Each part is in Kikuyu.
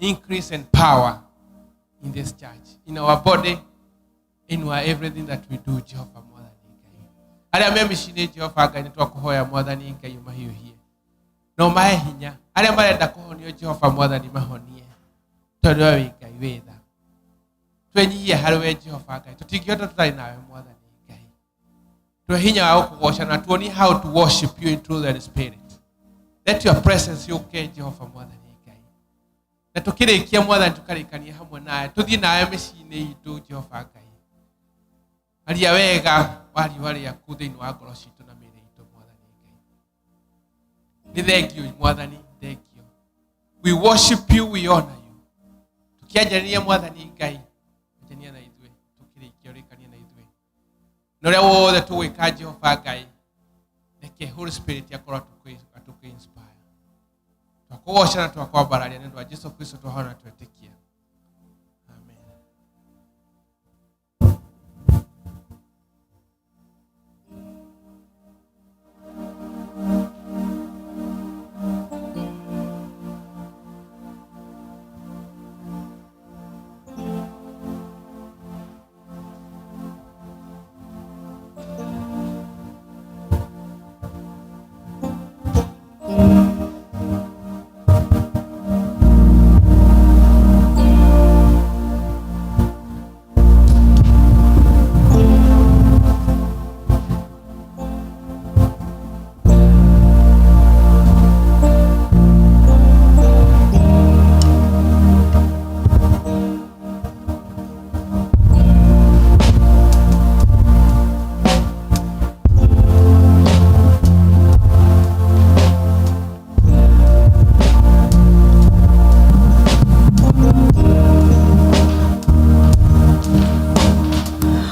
Increase in power in this church, in our body, in our everything that we do, Jehova Mwathani Ngai. Arĩa me mĩciĩ-inĩ, Jehova Ngai, nĩ twakũhoya Mwathani Ngai ũmahiũhie na ũmahe hinya. Arĩa marenda kũhonio, Jehova Mwathani, mahonie, tondũ we wĩ Ngai wĩ tha. Twenyihie harĩ we, Jehova Ngai, tũtingĩhota tũtarĩ nawe. Mwathani Ngai, twe hinya wa gũkũgoca na tuonie how to worship you in truth and spirit. Let your presence yũke, Jehova Mwathani Ngai, na tũkĩrĩkia, Mwathani, tũkarĩkania hamwe nawe, tũthiĩ nawe mĩciĩ-inĩ itũ. Jehova Ngai, aria wega wa riũa rĩaku thĩinĩ wa ngoro citũ na mĩĩrĩ itũ. Mwathani Ngai, nĩ thengio. Mwathani, thengio. We worship you, we honor you. Tũkĩanjania, Mwathani Ngai, anjania na ithuĩ, tũkĩrĩkia ũrĩkanie na ithuĩ, na ũrĩa wothe tũgwĩka, Jehova Ngai, reke Holy Spirit akorwo atũkĩ inspire. Twakũgoca na twakwambararia nĩ ũndũ wa Jesu Kristo twahona twetĩkia, amen.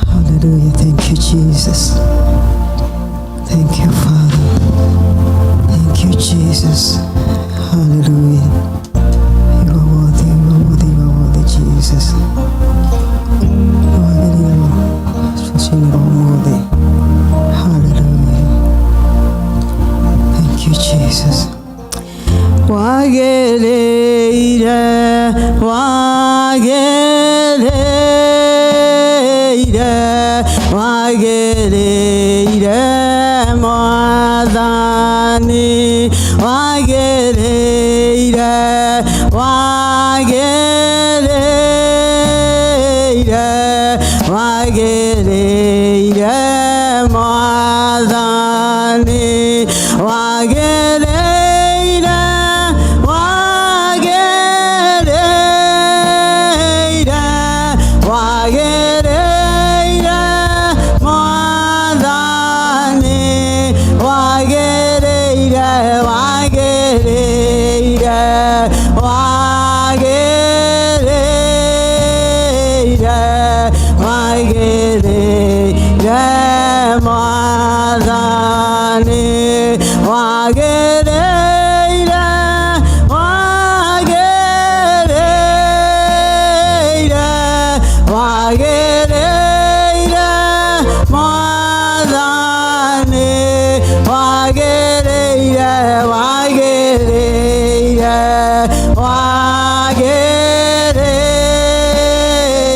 Hallelujah. Thank you, Jesus. Thank you, Father. Thank you, Jesus. Hallelujah. You are worthy, you are worthy, you are worthy, Jesus. Wagĩrĩirwo rũcinĩ rwa ũmũthĩ. Hallelujah. Thank you, Jesus. Wagĩrĩire, wagĩrĩire, wagĩrĩire, Mwathani, wagĩrĩire, wagĩrĩire, wagĩrĩire, Mwathani, wagĩrĩire, wagĩrĩire, wagĩrĩire, Mwathani, wagĩrĩire, wagĩrĩire, wagĩrĩire, wagĩrĩire, Mwathani, wagĩrĩire, wagĩrĩire, wagĩrĩire, Mwathani, wagĩrĩire, wagĩrĩire,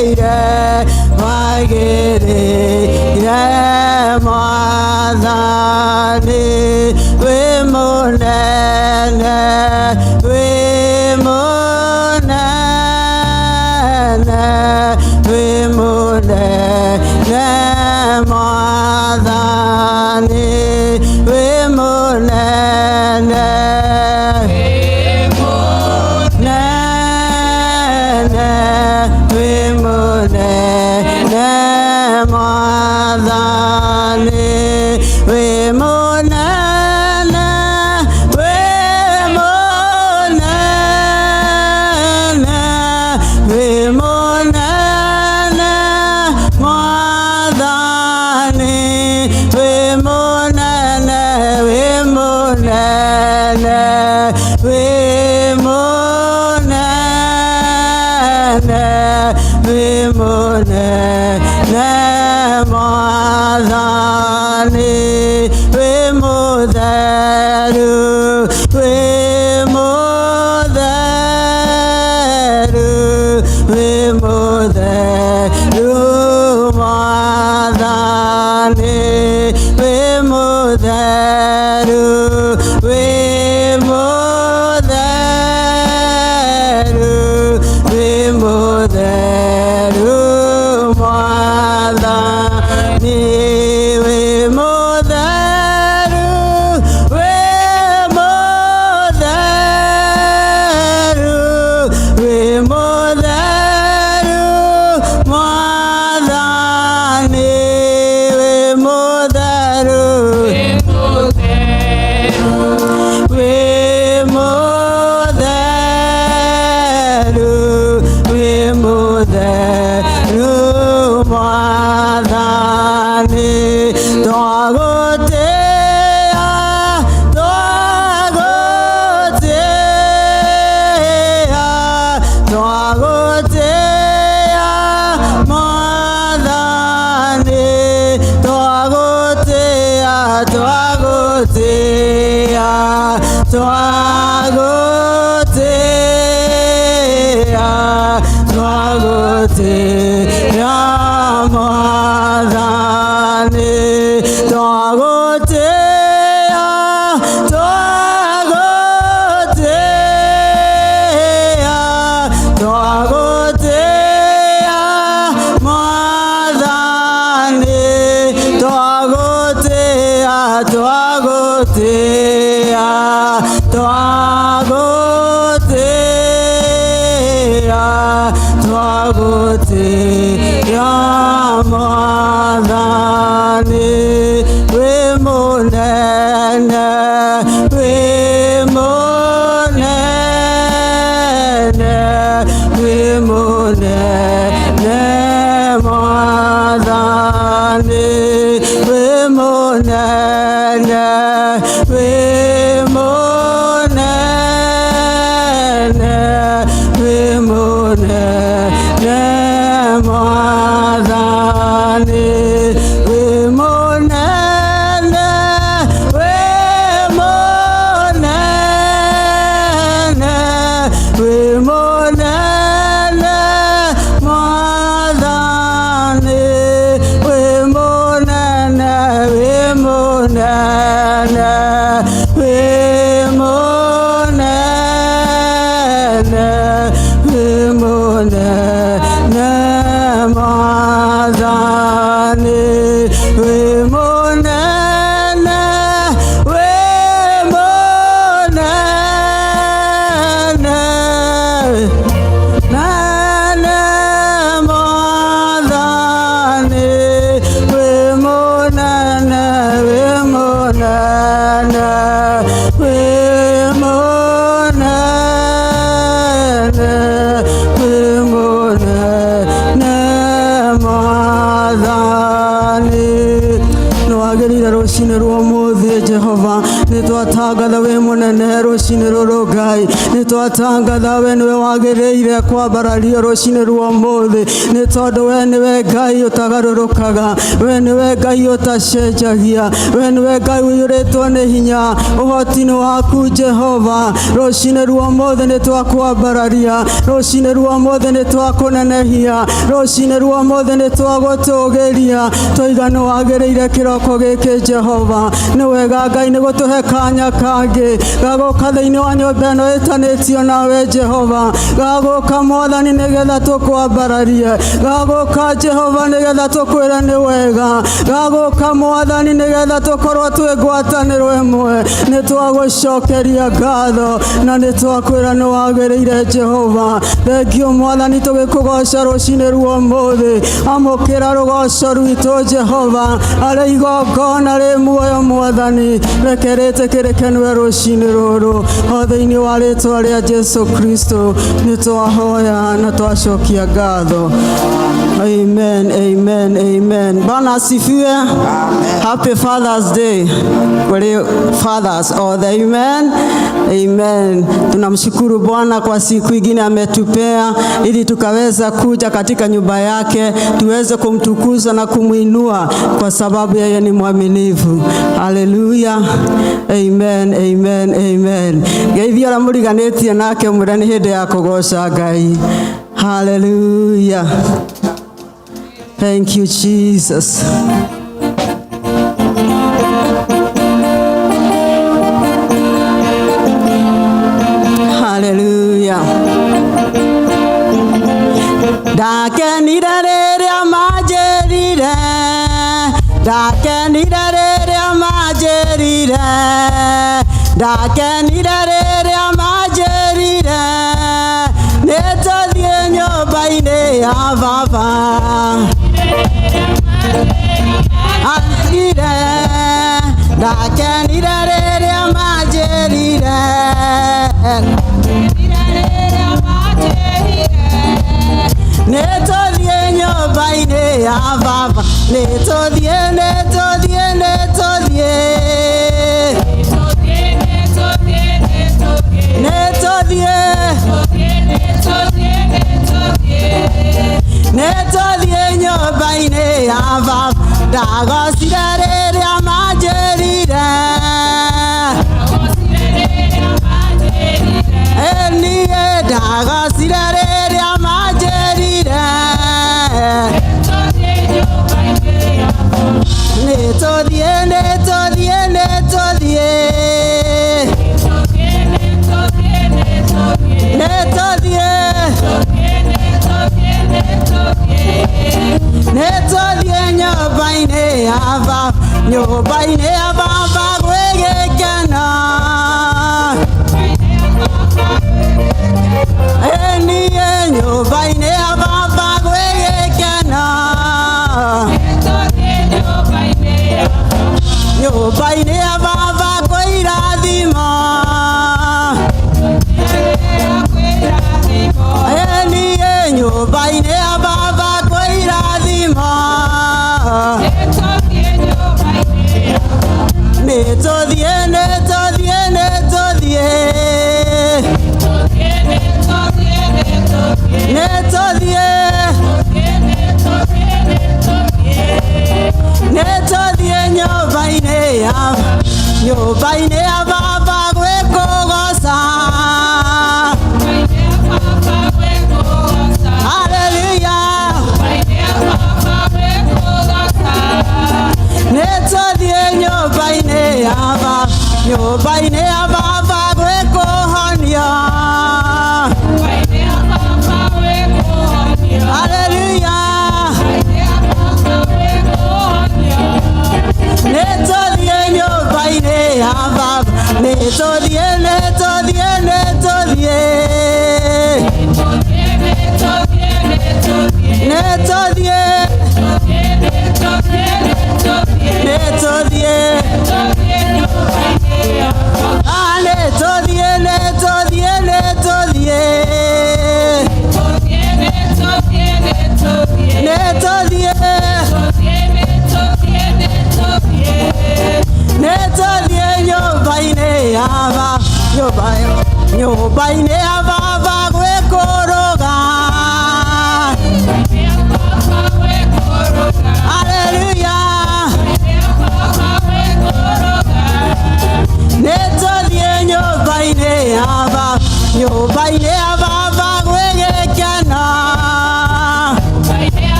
wagĩrĩire, wagĩrĩire, Mwathani, wĩ mũnene, wĩ mũnene, wĩ mũnene, Mwathani, wĩ mũnene, nene, wĩ mũnene, Mwathani, wĩ mũnene, wĩ mũnene, wĩ mũnene, Mwathani, wĩ mũnene, wĩ mũnene, wĩ mũnene, wĩ mũnene, Mwathani, wĩ mũtheru, wĩ mũtheru, Twagũtĩĩa, twagũtĩĩa Mwathani, twagũtĩĩa, twagũtĩĩa, twagũtĩĩa Mwathani, twagũtĩĩa, twagũtĩĩa, twagũtĩĩa, twagũtĩĩa Mwathani, wĩ mũnene, wĩ mũnene, wĩ mũnene Mwathani, wĩ mũnene, wĩ mũnene, wĩ mũnene Mwathani, wĩ mũnene, wĩ mũnene, wĩ mũnene Mwathani, wĩ mũnene, wĩ mũnene, wĩ mũnene, wĩ mũnene Mwathani, wĩ mũnene, wĩ mũnene, nene Mwathani, wĩ mũnene, wĩ mũnene, wĩ mũnene, wĩ mũnene Mwathani. Nĩwagĩrĩire rũcinĩ rwa ũmũthĩ Jehova, nĩtwatangatha wĩ mũnene rũcinĩ rũrũ Ngai, nĩtwatangatha we nĩwe wagĩrĩire kwambarario rũcinĩ rwa ũmũthĩ, nĩ tondũ we nĩwe Ngai ũtagarũrũkaga, we nĩwe Ngai ũtacenjagia, we nĩwe Ngai ũiyũrĩtwo nĩ hinya, ũhoti nĩ waku Jehova. Rũcinĩ rwa ũmũthĩ nĩtwakwambararia, rũcinĩ rwa ũmũthĩ nĩtwakũnenehia, rũcinĩ rwa ũmũthĩ nĩtwagũtũgĩria, twoiga nĩwagĩrĩire kĩroko gĩkĩ Jehova. Nĩ wega Ngai nĩ gũtũhe kanya kangĩ gagũka thĩinĩ wa nyũmba ĩno ĩtanĩtio nawe Jehova, gagũka Mwathani nĩgetha tũkwambararie, gagũka Jehova nĩgetha tũkwĩre nĩ wega, gagũka Mwathani nĩgetha tũkorwo twĩ ngwatanĩro ĩmwe. Nĩtwagũcokeria ngatho na nĩtwakwĩra nĩ wagĩrĩire Jehova. Thengiũ Mwathani, tũgĩkũgoca rũcinĩ rwa ũmũthĩ, amũkĩra rũgoco rwitũ Jehova, arĩ igongona rĩ muoyo Mwathani, reke rĩtĩkĩrĩke nĩwe rũcinĩ rũrũ, o thĩinĩ wa rĩtwa rĩa Jesu Kristo nĩtwahoya na twacokia ngatho. Amen, amen, amen. Bwana asifiwe. Happy Father's Day. Kweli fathers all the amen. Amen. Tunamshukuru Bwana kwa siku ingine ametupea ili tukaweza kuja katika nyumba yake tuweze kumtukuza na kumwinua kwa sababu yeye ni mwaminifu. Haleluya. Amen, amen, amen. Geithia ũrĩa mũriganĩtie nake ũmwĩre nĩ hĩndĩ ya kũgoca Ngai. Haleluya. Thank you, Jesus. Hallelujah. Ndakenire rĩrĩa manjĩrire, ndakenire rĩrĩa manjĩrire, ndakenire rĩrĩa manjĩrire, nĩtũthiĩ nyũmba-inĩ ya baba. Anjĩrire, ndakenire rĩrĩa manjĩrire, nĩtũthiĩ nyũmba-inĩ ya baba, nĩtũthiĩ, nĩtũthiĩ, nĩtũthiĩ, nĩtũthiĩ, nĩtũthiĩ nyũmba-inĩ ya baba. Ndagocire rĩrĩa manjĩrire.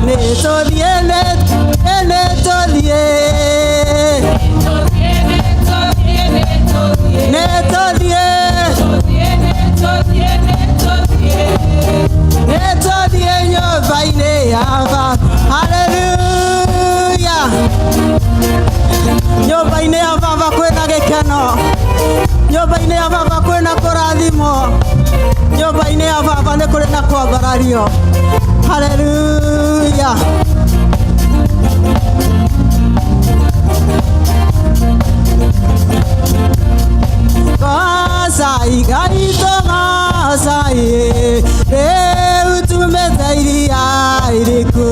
Nĩ tũthiĩ, nĩ tũthiĩ, nĩ tũthiĩ, nĩ tũthiĩ nyũmba-inĩ ya Baba. Haleluya! Nyũmba-inĩ ya Baba kwĩna gĩkeno, nyũmba-inĩ ya Baba kwĩna kũrathimwo, nyũmba-inĩ ya Baba nĩ kũrĩ na kwambarario. Haleluya! Gocai Ngai tũgocai, rĩu tumĩte iria iriku,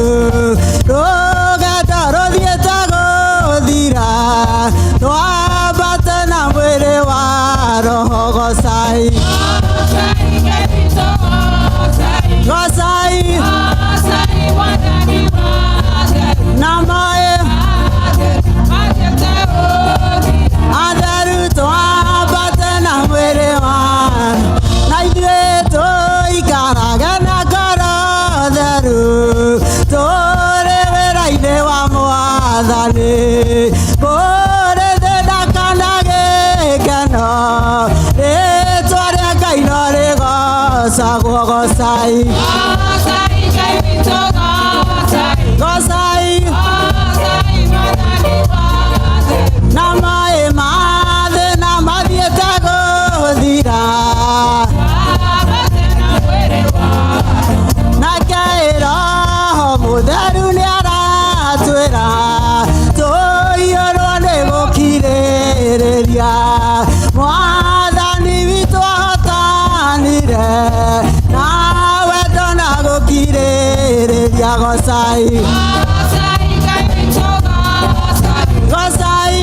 rũgendo rũthiĩte gũthira, twambate na mwĩrĩ wa roho. Gocai, gocai na maĩ atheru, twambate na mwĩrĩ wa, na ithuĩ tũikarage na ngoro theru, tũrĩ wĩra-inĩ wa Mwathani, kũrĩ thĩna kana gĩkeno, rĩtwa rĩa Ngai no rĩgocagwo. Gocai, gocai na maĩ ma thĩna mathiĩte gũthira, nake Roho Mũtheru nĩ aratwĩra tũiyũrwo nĩ gũkirĩrĩria. Mwathani witũ ahotanire na wendo na gũkirĩrĩria. Gocai, gocai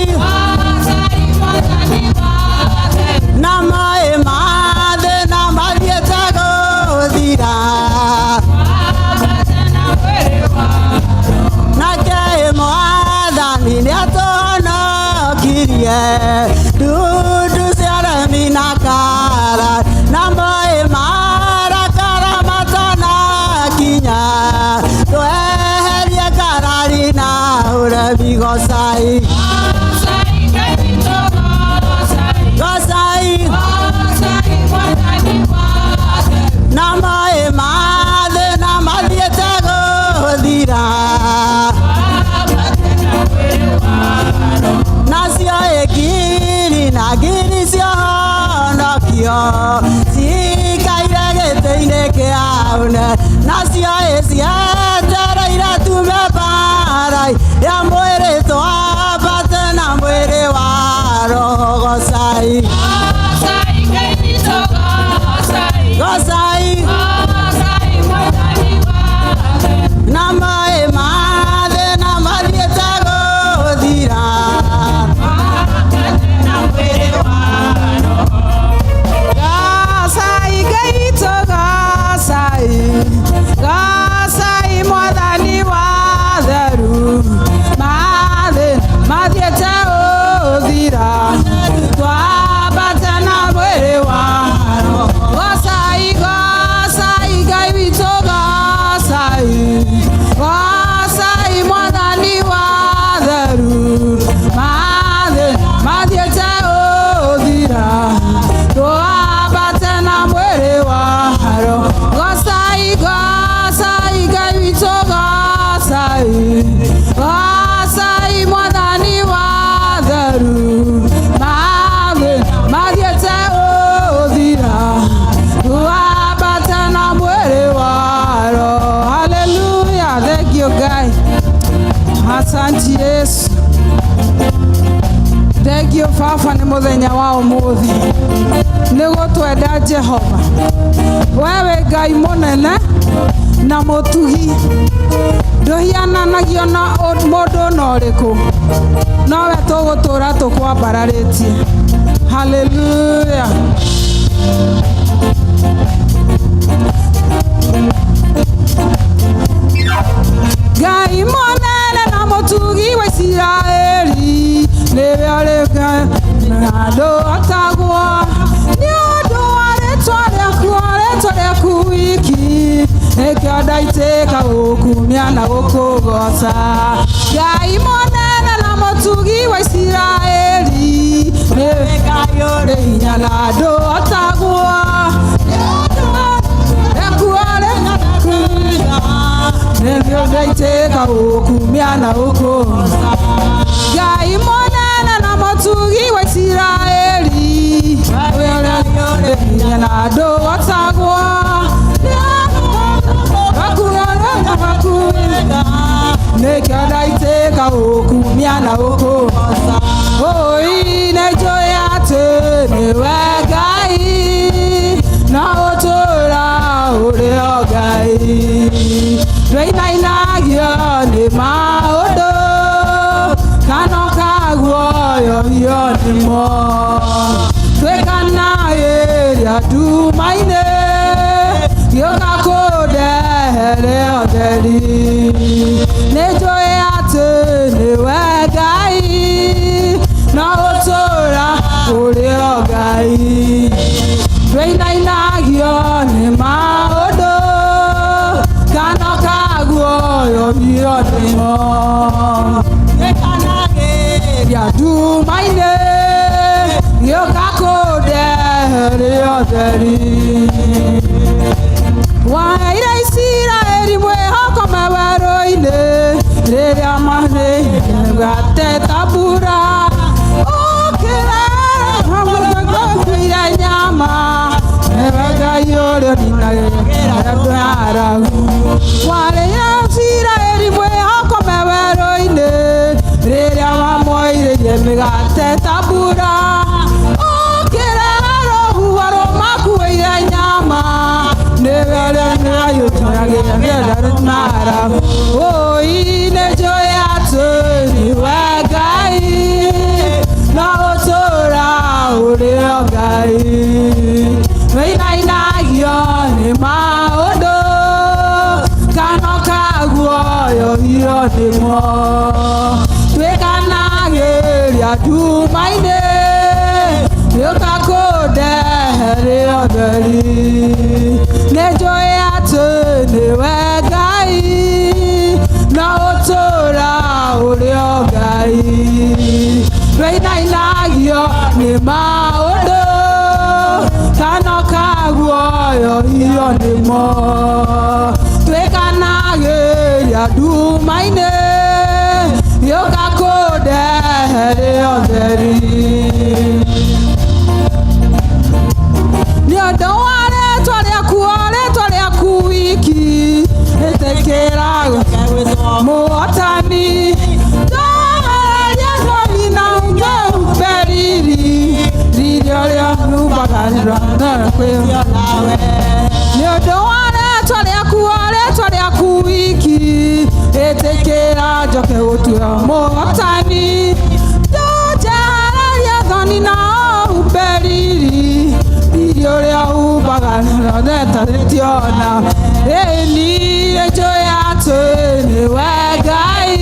na maĩ ma thĩna mathiĩte gũthira, nake Mwathani nĩ atũhonokirie ndundu cia aremi na kara, na maĩ marakara matanakinya, tweherie ngarari na ũremi. Gocai, gocai na maĩ ma thĩna mathiĩte gũthira, nacio ngiri na ngiri ciahonokio cikaire gĩtĩ-inĩ kĩa ũnene, nacio cietereire tume mbara ya mwĩrĩ, twambate na mwĩrĩ wa roho. Gocai, gocai na maĩ ma thĩna mathiĩte gũthira. Gocai Ngai tũgocai, gocai Mwathani wa theru, mathĩna mathiĩte ũthira, twambate na mwĩrĩ wa roho. Gocai, gocai Ngai witũ, gocai, gocai Mwathani wa theru, mathĩna mathiĩte ũthira, twambate na mwĩrĩ wa roho. Gocai, gocai Ngai witũ, gocai, gocai Mwathani wa theru, mathĩna mathiĩte ũthira, twambate na mwĩrĩ wa roho. Hallelujah. Thank you, Ngai. Asante Yesu. Thank you, Baba, nĩ mũthenya wa ũmũthĩ nĩ gũtwenda. Jehova, wewe Ngai mũnene na mũtugi, ndũhiananagio na mũndũ ona ũrĩkũ, nowe tũgũtũra tũkwambararĩtie. Haleluya. Ngai mũnene na mũtugi wa Isiraeli, nĩwe ũrĩ Ngai na ndũhotagwo, nĩ ũndũ wa rĩtwa rĩaku, rĩtwa rĩaku wiki. Nĩkĩo ndaitĩka gũkumia na gũkũgoca. Ngai mũnene na mũtugi wa Isiraeli, nĩwe Ngai ũrĩ hinya na ndũhotagwo. Nĩkĩo ndaitĩka gũkumia na gũkũgoca. Ngai mũnene na mũtugi wa Isiraeli, nĩwe ũrĩ hinya na ndũhotagwo. Nĩkĩo ndaitĩka gũkumia na gũkũgoca. Oi, nĩnjũĩ atĩ nĩwe Ngai, na ũtũũra ũrĩ o Ngai. Ndũinainagio nĩ maũndũ, kana ũkaguoyohio nĩmo. Twĩkanagĩria nduma-inĩ, gĩũka kũndehere ũtheri. Nĩnjũĩ atĩ nĩwe Ngai, na ũtũũra ũrĩ o Ngai. Ndũinainagio nĩ maũndũ, kana ũkaguoyohio nĩmo. Twĩkanagĩria nduma-inĩ, gĩũka kũndehere ũtheri. Waheire Isiraeli mwĩhoko me werũ-inĩ, rĩrĩa marĩ ta mbura. Ũkĩrehe nyama, nĩwe Ngai ũrĩa ũninagĩra andũ aragu. Waheire Isiraeli mwĩhoko me werũ-inĩ, rĩrĩa mamoirĩrie mĩgate ta mbura. Ũkĩrehe rũhuho rũmakuĩire nyama, nĩwe ũrĩa Ngai ũtinagĩra andũ aragu. Oi, nĩnjũĩ atĩ nĩwe Ngai, na ũtũũra ũrĩ o Ngai. Ndũinainagio nĩ maũndũ, kana ũkaguoyohio nĩmo. Twĩkanagĩria nduma-inĩ, gĩũka kũndehere ũtheri. Nĩnjũĩ atĩ nĩwe Ngai, na ũtũũra ũrĩ o Ngai. Ndũinainagio nĩ maũndũ, kana ũkaguoyohio nĩmo. Twĩkanagĩria nduma-inĩ, gĩũka kũndehere ũtheri. Nĩ ũndũ wa rĩtwa rĩaku, o rĩtwa rĩaku wiki, ĩtĩkĩra mũhotani. Ndohereria thoni na ngĩhumbe riri, riri ũrĩa humbaga Nĩ ũndũ wa rĩtwa rĩaku, o rĩtwa rĩaku wiki, ĩtĩkĩra njoke gũtua mũhotani. Ndojehereria thoni na ũhumbe riri, riri ũrĩa humbaga netarĩtiona. Ĩni nĩnjũĩ atĩ nĩwe Ngai,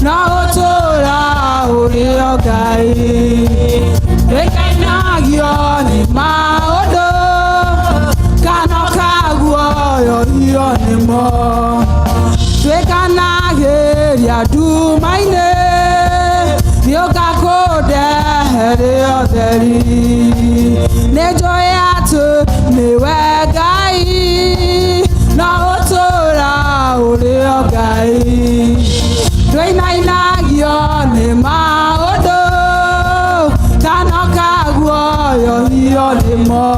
na ũtũũra ũrĩ o Ngai. Ndũinainagio nĩ maũndũ, kana ũkaguoyohio nĩmo. Twĩkanagĩria nduma-inĩ, gĩũka kũndehere ũtheri. Nĩnjũĩ atĩ nĩwe Ngai, na ũtũũra ũrĩ o Ngai. Ndũinainagio nĩ maũndũ, kana ũkaguoyohio nĩmo.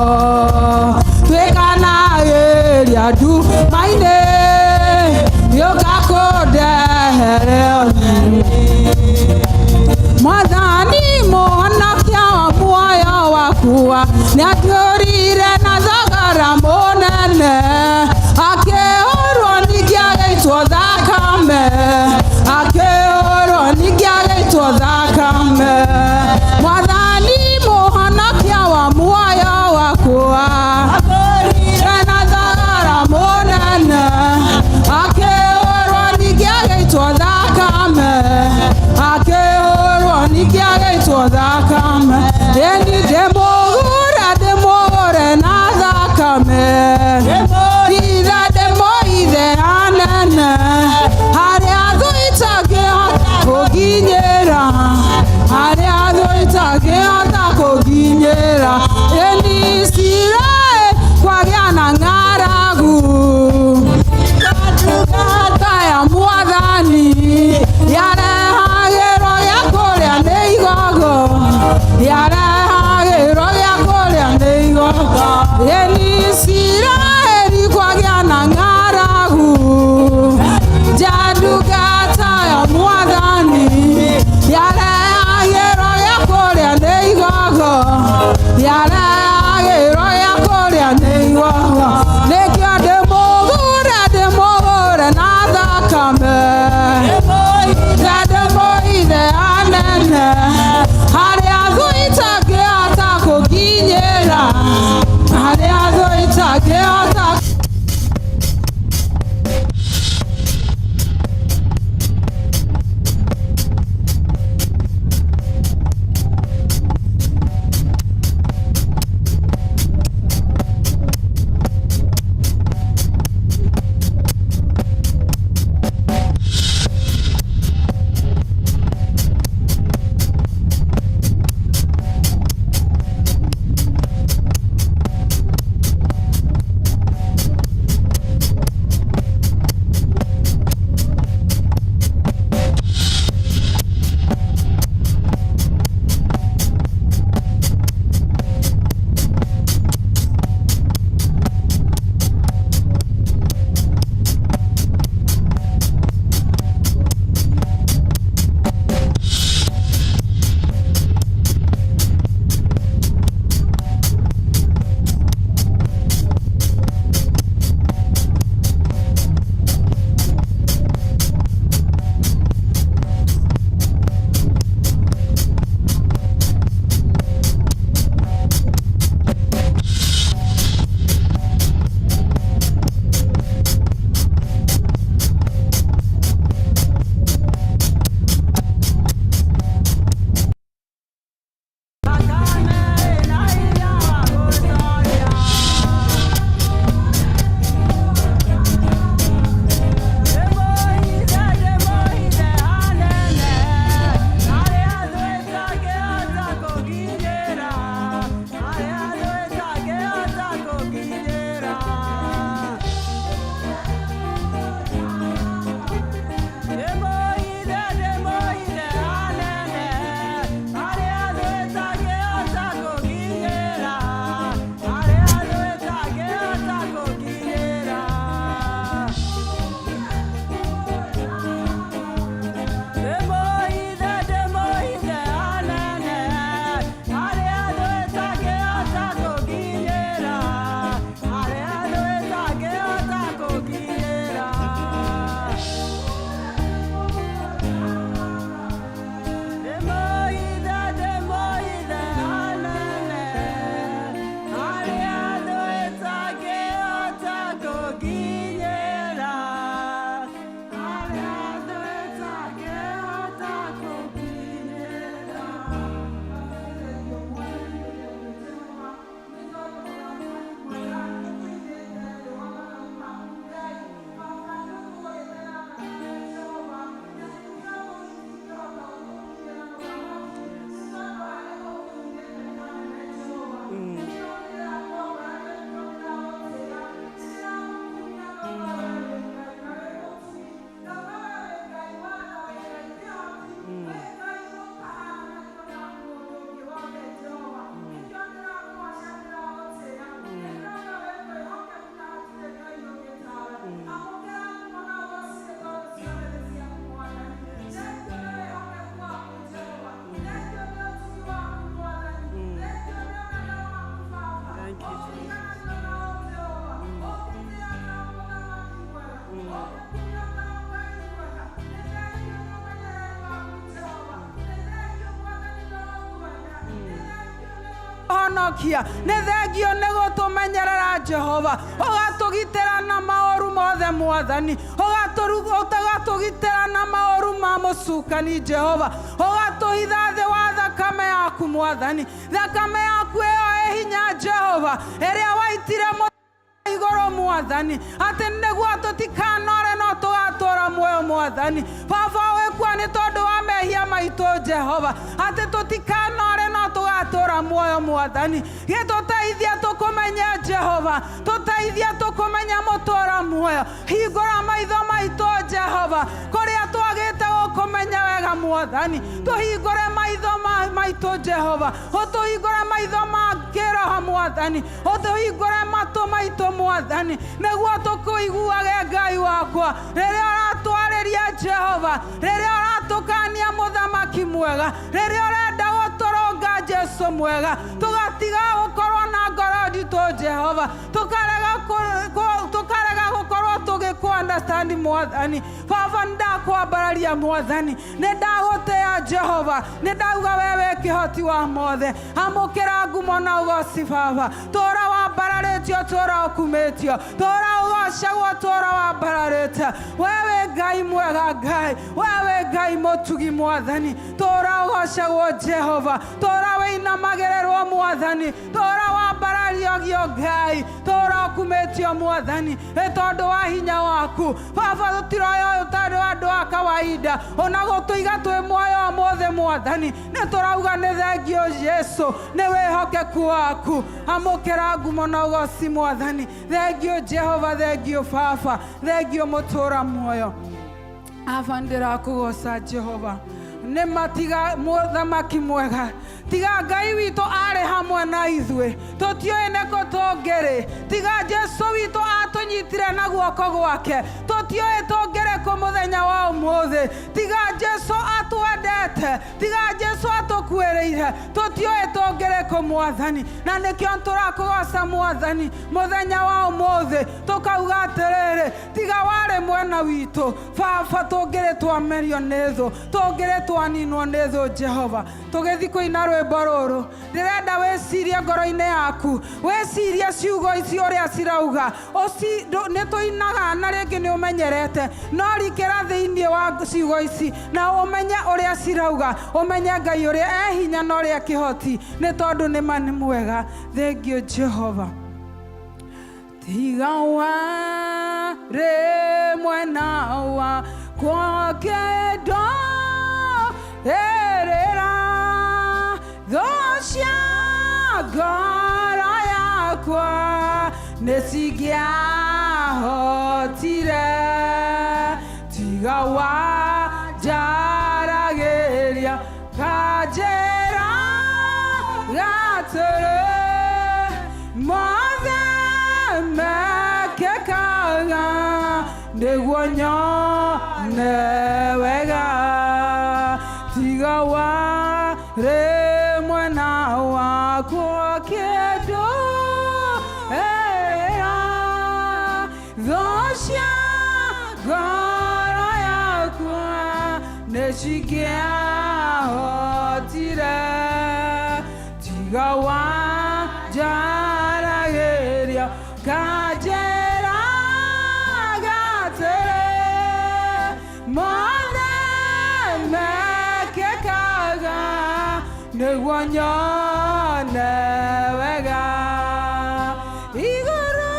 Twĩkanagĩria nduma-inĩ, gĩũka kũndehere ũtheri. Mwathani mũhonokia wa muoyo wakwa, nĩatũrire na thogora mũnene, akĩhũrwo ningĩ agĩitwo thakame, akĩhũrwo ningĩ agĩitwo thakame. Mwathani mũhonokia wa muoyo wakwa, na thogora mũnene, akĩhũrwo ningĩ agĩitwo thakame, akĩhũrwo ningĩ agĩitwo thakame. Ĩni ndĩmũgũre, ndĩmũgũre na thakame. Ithe. Gũtũhonokia, nĩ thengio nĩ gũtũmenyerera Jehova, ũgatũgitĩra na maũru mothe Mwathani, ũgatũgitĩra na maũru ma mũcukani Jehova, ũgatũhitha thĩ wa thakame yaku Mwathani. Thakame yaku ĩyo ĩ hinya Jehova, ĩrĩa waitire igũrũ Mwathani, atĩ nĩguo tũtikanore no tũgatũra muoyo Mwathani. Baba, wĩkua nĩ tondũ wa mehia maitũ Jehova, atĩ tũtikanore no tũgatũra muoyo Mwathani. Gĩtũteithie tũkũmenye Jehova, tũteithie tũkũmenye mũtũra muoyo. Hingũra maitho maitũ Jehova, kũrĩa twagĩte gũkũmenya wega Mwathani, tũhingũre maitho maitũ Jehova, ũtũhingũre maitho ma kĩroho Mwathani, ũtũhingũre matũ maitũ Mwathani, nĩguo tũkũiguage Ngai wakwa rĩrĩa ũratwarĩria Jehova, rĩrĩa ũratũkania mũthamaki mwega, rĩrĩa ũrenda gũtũrũnga Jesu mwega, tũgatiga gũkorwo na ngoro nditũ Jehova, tũkarega gũkorwo tũgĩkũ understand Mwathani. Baba, nĩndakwambararia Mwathani, nĩndagũtĩa Jehova, nĩndauga we wĩ kĩhoti wa mothe. Amũkĩra ngumo na ũgoci Baba, tũra wambararĩtio, tũra ũkumĩtio, tũra ũgocagwo, tũra wambararĩte. We wĩ Ngai mwega Ngai, we wĩ Ngai mũtugi Mwathani, tũra ũgocagwo Jehova, tũra wĩinamagĩrĩrwo Mwathani, tũra wambarariogio Ngai, tũra ũkumĩtio Mwathani, nĩ tondũ wa hinya waku Baba. Tũtiroya ũyũ tondũ andũ a kawaida, ona gũtũiga twĩ muoyo ũmũthĩ Mwathani, nĩ tũrauga nĩ thengio Jesu, nĩ wĩhokeku waku. Amũkĩra ngumo na ũgoci Mwathani. Thengio Jehova, thengio Baba, thengio mũtũra muoyo. Aba, ndĩrakũgoca Jehova, nĩ matiga mũthamaki mwega, tiga Ngai witũ arĩ hamwe na ithuĩ, tũtiũĩ nĩkũ tũngĩrĩ. Tiga Jesu witũ atũnyitire na guoko gwake, tũtiũĩ tũngĩrĩ kũ mũthenya wa ũmũthĩ. Tiga Jesu atwendete, tiga Jesu atũkuĩrĩire, tũtiũĩ tũngĩrĩ kũ Mwathani. Na nĩkĩo tũrakũgoca Mwathani mũthenya wa ũmũthĩ, tũkauga atĩrĩrĩ, tiga warĩ mwena witũ Baba, tũngĩrĩ twamerio nĩ thũ, tũngĩrĩ twaninwo nĩ thũ Jehova. Tũgĩthiĩ kũina rwĩmbo rũrũ, ndĩrenda wĩcirie ngoro-inĩ yaku, wĩcirie ciugo ici ũrĩa cirauga. Nĩ tũinaga na rĩngĩ nĩ ũmenyerete, no rikĩra thĩinĩ wa ciugo ici na ũmenye ũrĩa cirauga, ũmenye Ngai ũrĩa e hinya na ũrĩa kĩhoti, nĩ tondũ nĩ ma nĩ mwega. Thengio Jehova. Tiga warĩ mwena wakwa kĩndũ ĩrĩra thũ cia ngoro yakwa nĩ cingĩahotire, tiga wanjaragĩria kanjĩra gatĩrĩ, mothe mekĩkaga nĩguo nyone wega. Tiga warĩ mwena wakwa kĩndũ ĩrĩra thũ cia ngoro yakwa nĩ cingĩahotire, tiga wanjaragĩria kanjĩra gatĩrĩ, mothe mekĩkaga nĩguo nyone wega. Igũrũ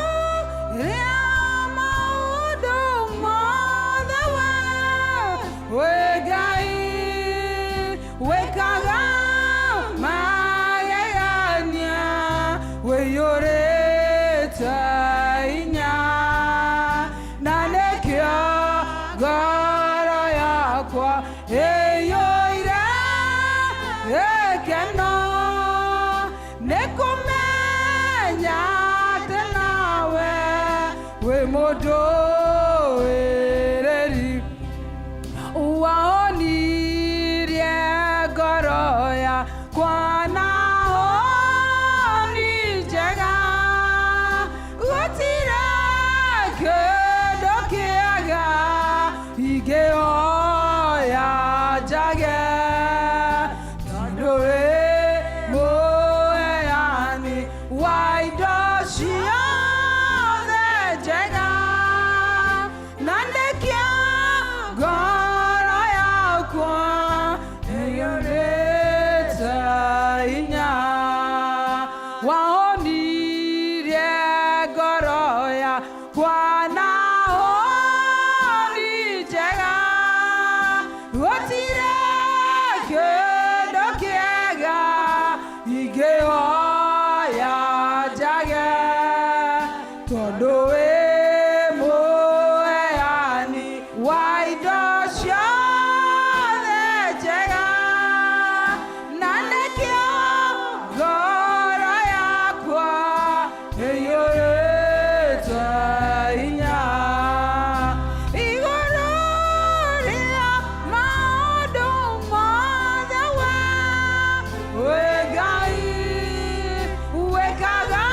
rĩa maũndũ mothe we wĩ Ngai wĩkaga magegania, wĩiyũrĩte hinya, na nĩkĩo ngoro yakwa ĩiyũire gĩkeno, nĩ kũmenya atĩ nawe wĩ mũndũ wĩrĩri, waonirie ngoro yakwa na honi njega, gũtirĩ kĩndũ kĩega ingĩhoya njage, tondũ wĩ mũheani. Gũtirĩ kĩndũ kĩega ingĩhoya njage, tondũ wĩ mũheani wa indo ciothe njega, na nĩkĩo ngoro yakwa ĩiyũrĩte hinya. Igũrũ rĩa maũndũ mothe we Ngai wĩkaga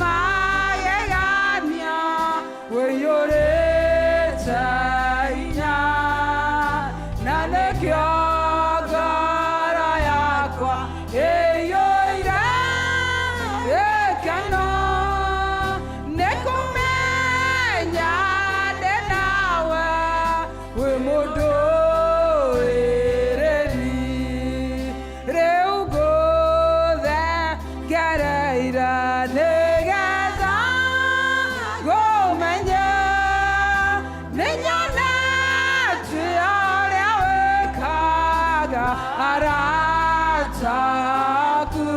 magegania, wĩiyũrĩte hinya, na nĩkĩo ngoro yakwa ĩiyũire gĩkeno nĩ kũmenya ndĩ nawe, wĩ mũndũ wĩrĩri. Rĩu ngũthengereire nĩgetha ngũmenye, nĩnyonete ũrĩa wĩkaga arata aku,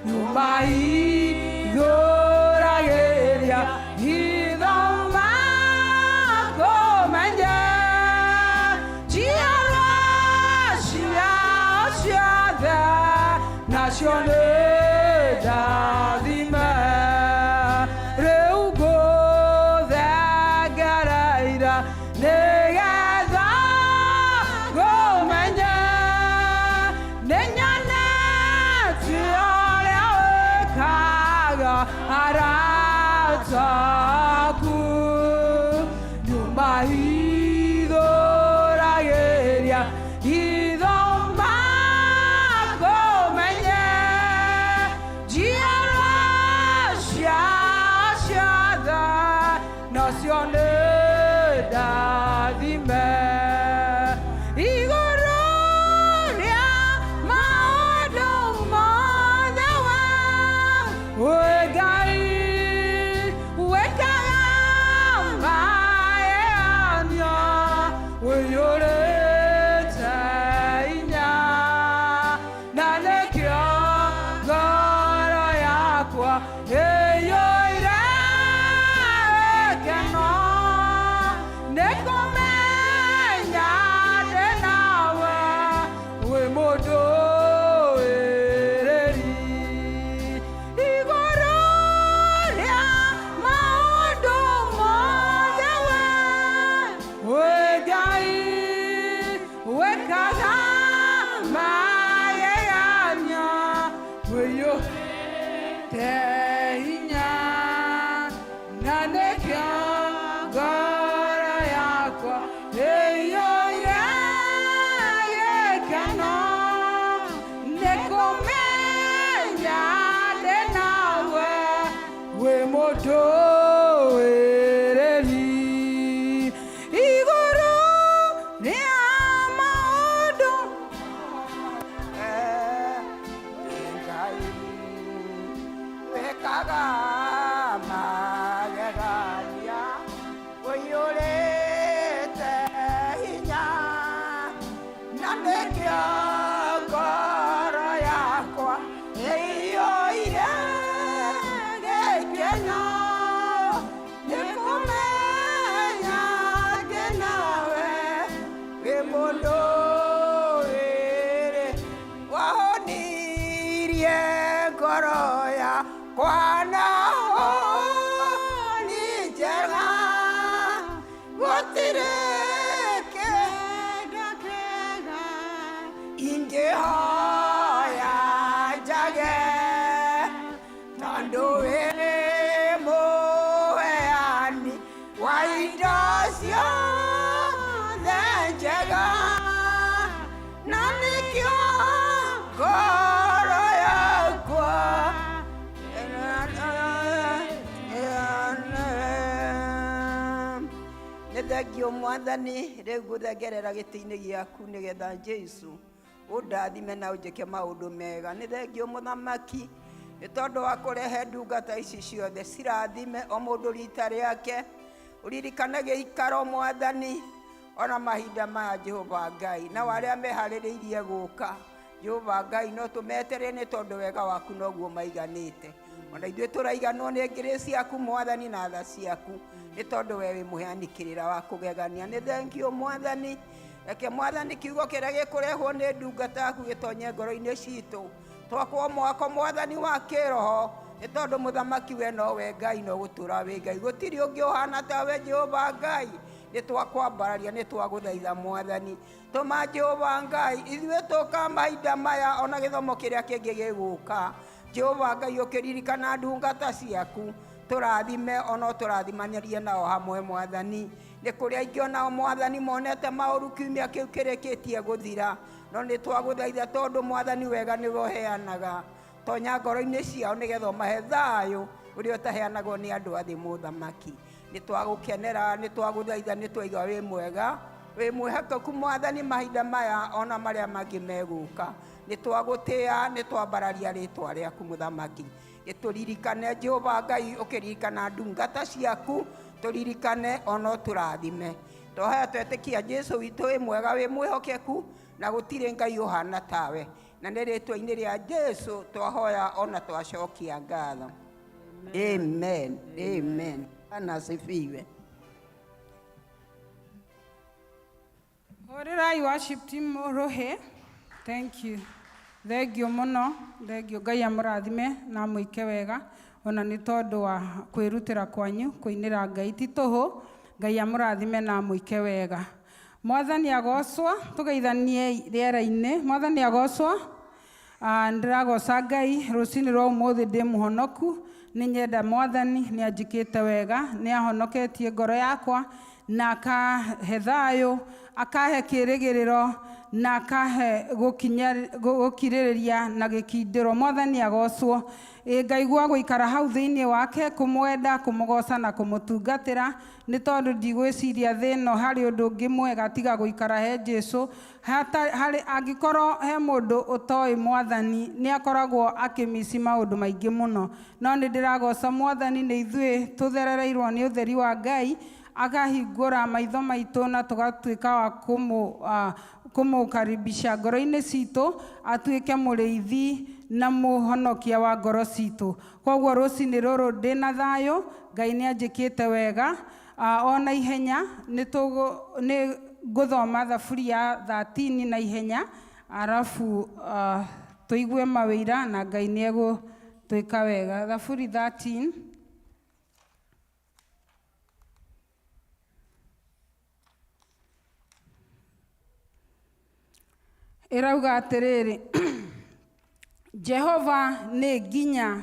nyũmba ihingũragĩria hitho makũmenye, njiarwa ciao ciothe nacio nĩ ndathime. Rĩu ngũthengereire nĩgetha ngũmenye, nĩnyonete ũrĩa wĩkaga arata aku, nyũmba hithũragĩria hitho makũmenye, njiarwa ciao ciothe nacio nĩ ndathime. Igũrũ rĩa maũndũ mothe we Ngai wĩkaga magegania, wĩiyũrĩte hinya, na nĩkĩo ngoro yakwa ĩiyũire gĩkeno nĩ kũmenya ndĩ nawe, wĩ mũndũ wĩrĩri. Igũrũ rĩa maũndũ mothe we Ngai wĩkaga magegania, wĩiyũrĩte hinya, na nĩkĩo ngoro yakwa ĩiyũire gĩkeno nĩ kũmenya ndĩ nawe, wĩ mũndũ wĩrĩri. Igũrũ rĩa maũndũ. Ngai wĩkaga magegania, ũiyũrĩte hinya, na nĩkĩo ngoro yakwa ĩiyũire gĩkeno nĩ kũmenya ndĩ nawe, wĩ mũndũ wĩrĩ. Wahonirie ngoro yakwa na honi njega, gũtirĩ kĩndũ kĩega ingĩhoya njage, tondũ wĩ mũheani wa indo ciothe njega, na nĩkĩo ngoro yakwa. Nĩ thengio Mwathani, rĩu ngũthengerera gĩtĩ-inĩ gĩaku nĩgetha Jesu ũndathime na ũnjĩke maũndũ mega. Nĩ thengio Mũthamaki nĩ tondũ wa kũrehe ndungata ici ciothe, cirathime o mũndũ rita rĩake, ũririkane gĩikaro Mwathani. Ona mahinda maya Jehova Ngai, nao arĩa meharĩrĩirie gũka, Jehova Ngai, no tũmeterere nĩ tondũ wega waku noguo maiganĩte. Ona ithuĩ tũraiganwo nĩ grace yaku Mwathani na tha ciaku, nĩ tondũ we wĩ mũheani kĩrĩra wa kũgegania. Nĩ thengiũ Mwathani. Reke Mwathani kiugo kĩrĩa gĩkũrehwo nĩ ndungata yaku gĩtonye ngoro-inĩ citũ. Twakwo mwako Mwathani wa kĩroho, nĩ tondũ mũthamaki we nowe Ngai na ũgũtũra wĩ Ngai. Gũtirĩ ũngĩ ũhana tawe Jehova Ngai. Nĩ twakwambararia, nĩ twagũthaitha Mwathani. Tũma Jehova Ngai, ithuĩ tũka mahinda maya ona gĩthomo kĩrĩa kĩngĩ gĩgũka. Jehova Ngai ũkĩririkana ndungata ciaku, tũrathime ona ũtũrathimanĩrie nao hamwe Mwathani. Nĩ kũrĩ aingĩ onao Mwathani monete maũru kiumia kĩu kĩrĩkĩtie gũthira, no nĩ twagũthaitha tondũ Mwathani wega nĩwe ũheanaga. Tonya ngoro-inĩ ciao nĩgetha ũmahe thayũ ũrĩa ũtaheanagwo nĩ andũ a thĩ mũthamaki. Nĩ twagũkenera, nĩ twagũthaitha, nĩ twaiga wĩ mwega, wĩ mwĩhokeku Mwathani mahinda maya ona marĩa mangĩ megũka. Nĩ twagũtĩa, nĩ twambararia rĩtwa rĩaku mũthamaki. Gĩtũririkane Jehova Ngai, ũkĩririkana ndungata ciaku, tũririkane ona ũtũrathime. Twahoya twetĩkia Jesu witũ wĩ mwega, wĩ mwĩhokeku, na gũtirĩ Ngai ũhana tawe. Na nĩ rĩtwa-inĩ rĩa Jesu twahoya ona twacokia ngatho. Amen. Amen. Bwana asifiwe. Hũrĩrai worship team rũhĩ. Thank you. Thengiũ mũno, thengiũ. Ngai amũrathime na amwĩke wega ona nĩ tondũ wa kwĩrutĩra kwanyu kũinĩra Ngai ti tũhũ. Ngai amũrathime na amwĩke wega. Mwathani agocwo, tũgeithanie rĩera-inĩ. Mwathani agocwo. Ndĩragoca Ngai rũcinĩ rwa ũmũthĩ ndĩ mũhonoku, nĩ nyenda Mwathani, nĩ anjĩkĩte wega, nĩ ahonoketie ngoro yakwa na akahe thayũ, akahe kĩrĩgĩrĩro na akahe gũkirĩrĩria na gĩkindĩro. Mwathani agocwo. Ĩ ngaigua gũikara hau thĩinĩ wake, kũmwenda, kũmũgoca na kũmũtungatĩra, nĩ tondũ ndigwĩciria thĩ ĩno harĩ ũndũ ũngĩ mwega tiga gũikara he Jesu. Harĩ angĩkorwo he mũndũ ũtoĩ Mwathani, nĩ akoragwo akĩmici maũndũ maingĩ mũno. No nĩ ndĩragoca Mwathani nĩ ithuĩ tũtherereirwo nĩ ũtheri wa Ngai, akahingũra maitho maitũ na tũgatuĩka wa kũmũkaribisha ngoro-inĩ citũ, atuĩke mũrĩithi na mũhonokia wa ngoro citũ. Koguo rũcinĩ rũrũ ndĩna thayũ, Ngai nĩ anjĩkĩte wega. Ona ihenya nĩ ngũthoma thaburi ya 13 na ihenya, arabu tũigue mawĩira na Ngai nĩ egũtwĩka wega. Thaburi 13. Ĩrauga atĩrĩrĩ, Jehova nĩ nginya,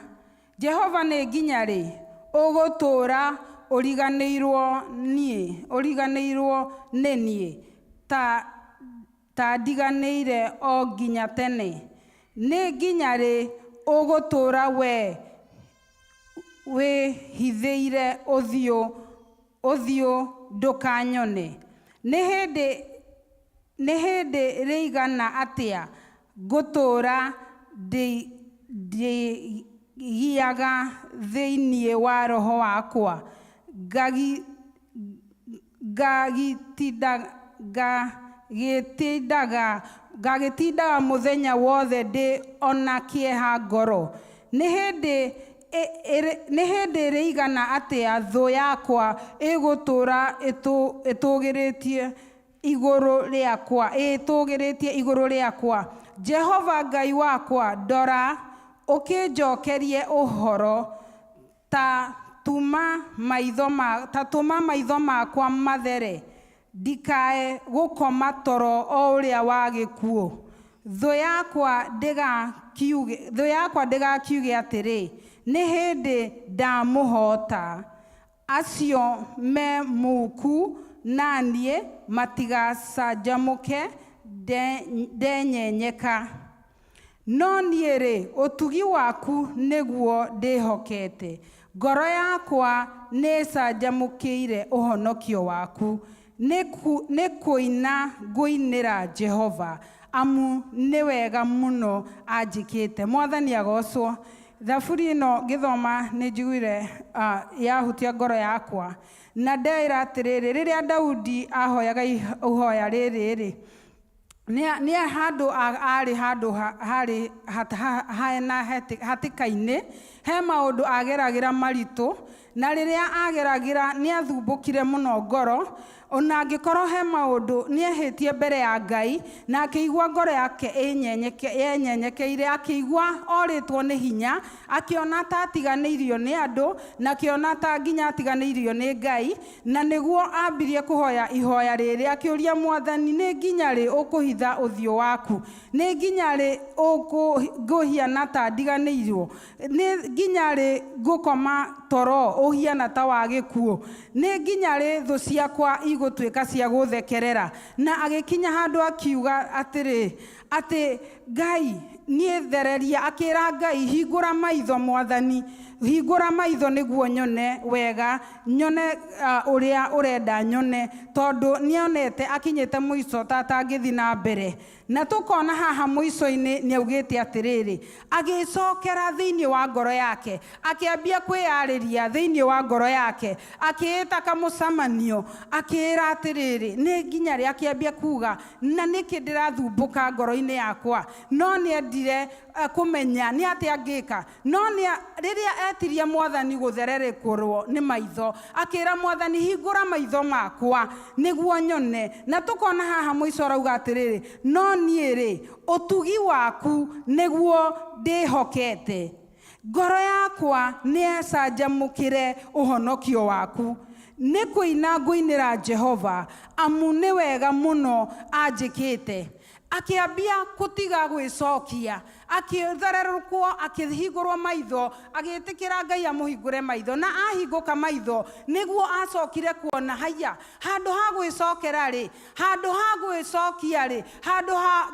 Jehova nĩ nginya rĩ ũgũtũũra ũriganĩirwo niĩ, ũriganĩirwo nĩ niĩ, ta ndiganĩire o nginya tene? Nĩ nginya rĩ ũgũtũũra wee wĩhithĩire ũthiũ ũthiũ ndũkanyone? Nĩ hĩndĩ nĩ hĩndĩ rĩigana atĩa ngũtũũra ndĩgiaga thĩinĩ wa roho wakwa, ngagĩtindaga mũthenya wothe ndĩ ona kĩeha ngoro? Nĩ hĩndĩ nĩ hĩndĩ rĩigana atĩa thũ yakwa ĩgũtũũra ĩtũgĩrĩtie igũrũ rĩakwa, ĩtũgĩrĩtie igũrũ rĩakwa? Jehova Ngai wakwa, ndora ũkĩnjokerie ũhoro, ta tũma maitho makwa mathere, ndikae gũkoma toro o ũrĩa wa gĩkuũ. Thũ yakwa ndĩgakiuge atĩrĩ, nĩ hĩndĩ ndamũhoota, acio me muku na niĩ matigacanjamũke ndenyenyeka. No niĩ-rĩ, ũtugi waku nĩguo ndĩhokete, ngoro yakwa nĩĩcanjamũkĩire ũhonokio waku. Nĩ kũina ngũinĩra Jehova, amu nĩ wega mũno anjĩkĩte. Mwathani agocwo. Thaburi ĩno ngĩthoma nĩ njiguire yahutia ngoro yakwa. Na ndeĩra atĩrĩrĩ, rĩrĩa Daudi ahoyaga ihoya rĩrĩ rĩ, nĩ handũ arĩ handũ harĩ hena hatĩka-inĩ, he maũndũ ageragĩra maritũ, na rĩrĩa ageragĩra nĩ athumbũkire mũno ngoro. Ona angĩkorwo he maũndũ nĩ ehĩtie mbere ya Ngai, na akĩigua ngoro yake yenyenyekeire, akĩigua orĩtwo nĩ hinya, akĩona ta atiganĩirio nĩ andũ, na akĩona ta nginya atiganĩirio nĩ Ngai. Na nĩguo ambirie kũhoya ihoya rĩrĩ, akĩũria Mwathani, nĩ nginya rĩ ũkũhitha ũthiũ waku? Nĩ nginya rĩ ngũhiana ta ndiganĩirwo? Nĩ nginya rĩ ngũkoma toro ũhiana ta wa gĩkuũ? Nĩ nginya rĩ thũ ciakwa igũtuĩka cia gũthekerera? Na agĩkinya handũ akiuga atĩrĩ, atĩ Ngai niĩ thereria, akĩra Ngai, hingũra maitho Mwathani, hingũra maitho nĩguo nyone wega, nyone ũrĩa ũrenda nyone, tondũ nĩonete akinyĩte mũico ta atangĩthiĩ na mbere. Na tũkona haha mũico-inĩ nĩaugĩte atĩrĩrĩ, agĩcokera thĩinĩ wa ngoro yake, akĩambia kwĩyarĩria thĩinĩ wa ngoro yake, akĩĩta kamũcemanio, akĩĩra atĩrĩrĩ, nĩ nginya rĩ, akĩambia kuga, na nĩkĩ ndĩrathumbũka ngoro-inĩ yakwa? No nĩendire kũmenya nĩ atĩa angĩka. No rĩrĩa etirie Mwathani gũthererekorwo nĩ maitho, akĩra Mwathani, hingũra maitho makwa nĩguo nyone. Na tũkona haha mũico arauga atĩrĩrĩ, no niĩ rĩ, ũtugi waku nĩguo ndĩhokete, ngoro yakwa nĩecanjamũkĩre ũhonokio waku. Nĩ kũina ngũinĩra Jehova, amu nĩ wega mũno anjĩkĩte. Akĩambia kũtiga gwĩcokia, akĩthererũkwo, akĩhingũrwo maitho, agĩtĩkĩra Ngai amũhingũre maitho. Na ahingũka maitho nĩguo acokire kuona, haiya, handũ ha gwĩcokera rĩ, handũ ha gwĩcokia rĩ, handũ ha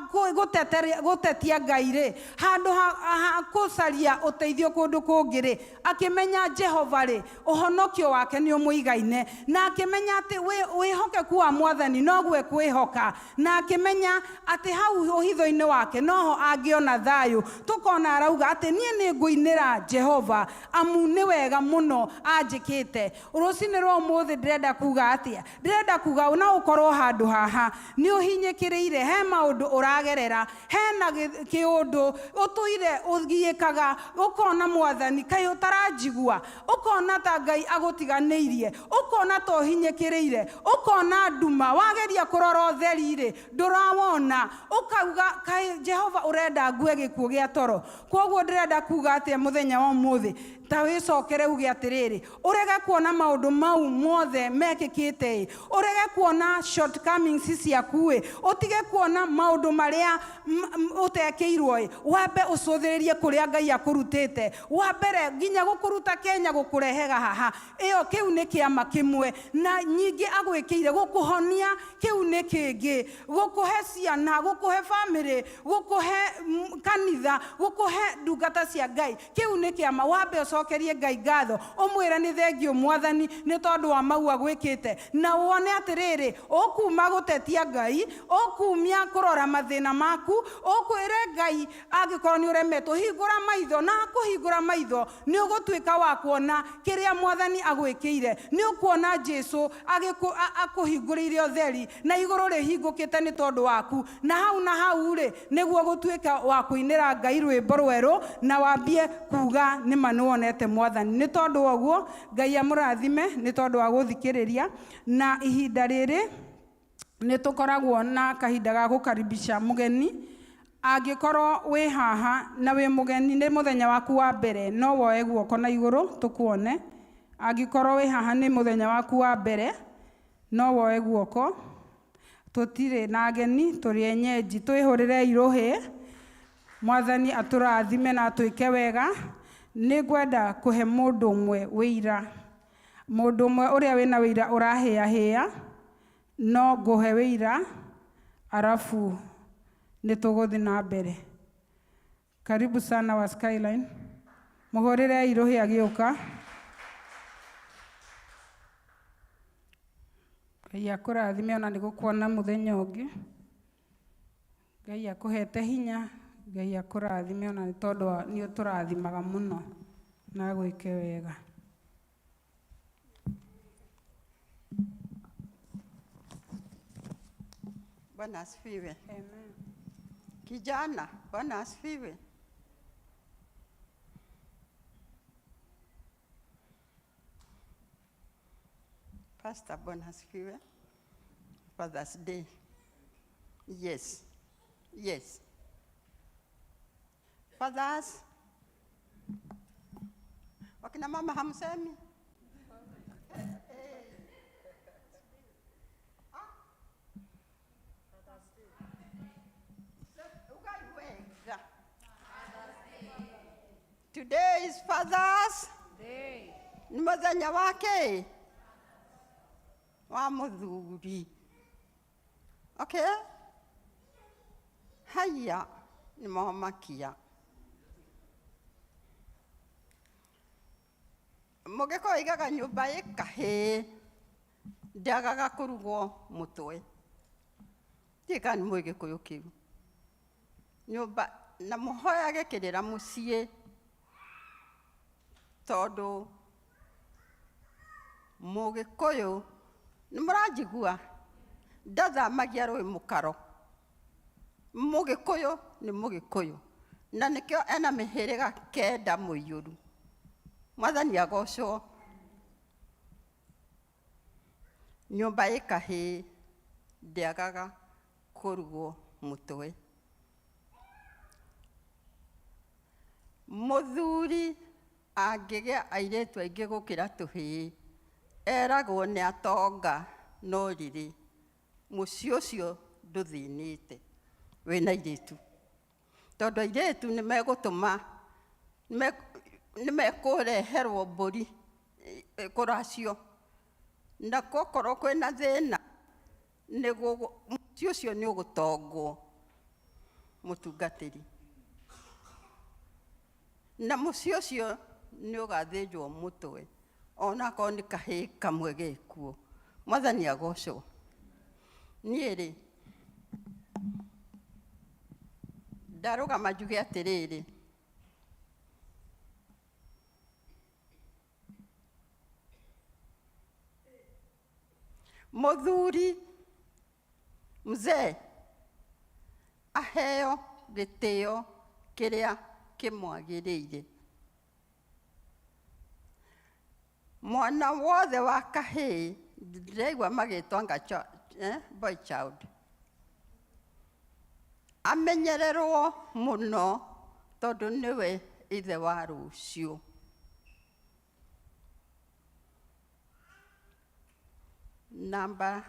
gũtetia Ngai rĩ, handũ ha gũcaria ũteithio kũndũ kũngĩ rĩ, akĩmenya Jehova rĩ, ũhonokio wake nĩ ũmũigaine. Na akĩmenya atĩ wĩhokeku wa Mwathani noguo ekwĩhoka, na akĩmenya atĩ hau ũhitho-inĩ wake noho angĩona thayũ. Tũkona arauga atĩ niĩ nĩ ngũinĩra Jehova, amu nĩ wega mũno anjĩkĩte. Rũcinĩ rwa ũmũthĩ ndĩrenda kuga atĩa? Ndĩrenda kuga no ũkorwo handũ haha nĩ ũhinyĩkĩrĩire, he maũndũ ũragerera, hena kĩũndũ ũtũire ũgiĩkaga, ũkona Mwathani kaĩ ũtaranjigua, ũkona ta Ngai agũtiganĩirie, ũkona ta ũhinyĩkĩrĩire, ũkona nduma, wageria kũrora ũtheri rĩ, ndũrawona, ũkauga kaĩ Jehova ũrenda ngue gĩkuũ gĩa toro. Koguo ndĩrenda kuga atĩa mũthenya wa ũmũthĩ, ta wĩcokere uge atĩrĩrĩ, ũrege kuona maũndũ mau mothe mekĩkĩte ĩ, ũrege kuona shortcomings ciaku ĩ, ũtige kuona maũndũ marĩa ũtekĩirwo ĩ, wambe ũcũthĩrĩrie kũrĩa Ngai akũrutĩte. Wa mbere nginya gũkũruta Kenya gũkũrehega haha, ĩyo kĩu nĩ kĩama kĩmwe, na nyingĩ agwĩkĩire gũkũhonia, kĩu nĩ kĩngĩ, gũkũhe ciana, gũkũhe family, gũkũhe kanitha, gũkũhe ndungata cia Ngai, kĩu nĩ kĩama. Wambe ũcokerie Ngai ngatho, ũmwĩre nĩ thengiũ Mwathani nĩ tondũ wa mau agwĩkĩte, na wone atĩrĩrĩ, ũkuma gũtetia Ngai, ũkumia kũrora mathĩna maku, ũkwĩre Ngai angĩkorwo nĩ ũremetwo, hingũra maitho, na akũhingũra maitho nĩ ũgũtuĩka wa kuona kĩrĩa Mwathani agwĩkĩire, nĩ ũkuona Jesu akũhingũrĩire ũtheri na igũrũ rĩhingũkĩte nĩ tondũ waku. Na hau na hau rĩ, nĩguo gũtuĩka wa kũinĩra Ngai rwĩmbo rwerũ, na wambie kuga nĩ ma nĩwonete Mwathani. Nĩ tondũ wa ũguo Ngai amũrathime nĩ tondũ wa gũthikĩrĩria. Na ihinda rĩrĩ nĩ tũkoragwo na kahinda ga gũkaribisha mũgeni. Angĩkorwo wĩ haha na wĩ mũgeni, nĩ mũthenya waku wa mbere, no woe guoko na igũrũ tũkuone. Angĩkorwo wĩ haha nĩ mũthenya waku wa mbere, no woe guoko. Tũtirĩ na ageni, tũrĩ enyenji, twĩhũrĩrei rũhĩ. Mwathani atũrathime na atwĩke wega. Nĩ ngwenda kũhe mũndũ ũmwe wĩira, mũndũ ũmwe ũrĩa wĩna wĩira ũrahĩahĩa, no ngũhe wĩira arabu nĩ tũgũthiĩ na mbere. Karibu sana wa Skyline, mũhũrĩrei rũhĩ agĩũka. Ngai akũrathime ona nĩ gũkuona mũthenya ũngĩ. Ngai akũhete hinya, Ngai akũrathime ona nĩ tondũ nĩ ũtũrathimaga mũno, na agwĩke wega. Bwana asifiwe. Amen. Kijana, Bwana asifiwe. Pastor, Bwana asifiwe. Father's Day. Yes. Yes. Fathers. Wakina mama hamsemi? Ukaiweza. Today is Father's Day. Nĩ mũthenya wa kĩ? Wa mũthuri. Okay? Haya nĩ momakia. Mũgĩkũyũ oigaga nyũmba ĩ kahĩĩ ndĩagaga kũrugwo mũtwe. Ndiũĩ kana nĩ mũĩ gĩkũyũ kĩu. Nyũmba na mũhoyage kĩrĩra mũciĩ tondũ mũgĩkũyũ nĩ mũranjigua ndathamagia rũĩ mũkaro. Mũgĩkũyũ nĩ mũgĩkũyũ na nĩkĩo ena mĩhĩrĩga kenda mũiyũru. Mwathani agocwo. Nyũmba ĩ kahĩĩ ndĩagaga kũrugwo mũtwe. Mũthuri angĩgĩa airĩtu aingĩ gũkĩra tũhĩĩ eragwo nĩ atonga no rĩrĩ mũciĩ ũcio ndũthĩnĩte wĩna airĩtu tondũ airĩtu nĩ megũtũma nĩ mekũreherwo mbũri kũracio na gwakorwo kwĩna thĩna mũciĩ ũcio nĩ ũgũtongwo mũtungatĩri na mũciĩ ũcio nĩ ũgathĩnjwo mũtwe onakorwo nĩ kahĩĩ kamwe gekuo. Mwathani agocwo. Niĩ rĩ ndarũgama njuge atĩrĩrĩ, mũthuri mzee aheo gĩtĩo kĩrĩa kĩmwagĩrĩire. Mwana wothe wa kahĩĩ ndĩraigua magĩtwo anga boy child amenyererwo mũno tondũ nĩwe ithe wa rũciũ. Number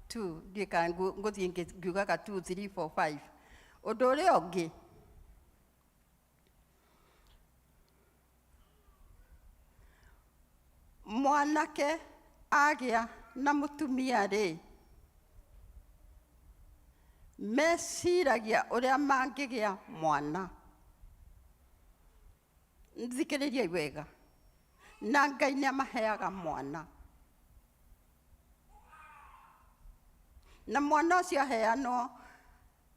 2 ndiũĩ kana ngũthiĩ ngiugaga 2 3 4 5. Ũndũ ũrĩa ũngĩ mwanake agĩa na mũtumia rĩ meciragia ũrĩa mangĩgĩa mwana. Thikĩrĩriai wega. Na Ngai nĩ amaheaga mwana. Na mwana ũcio aheanwo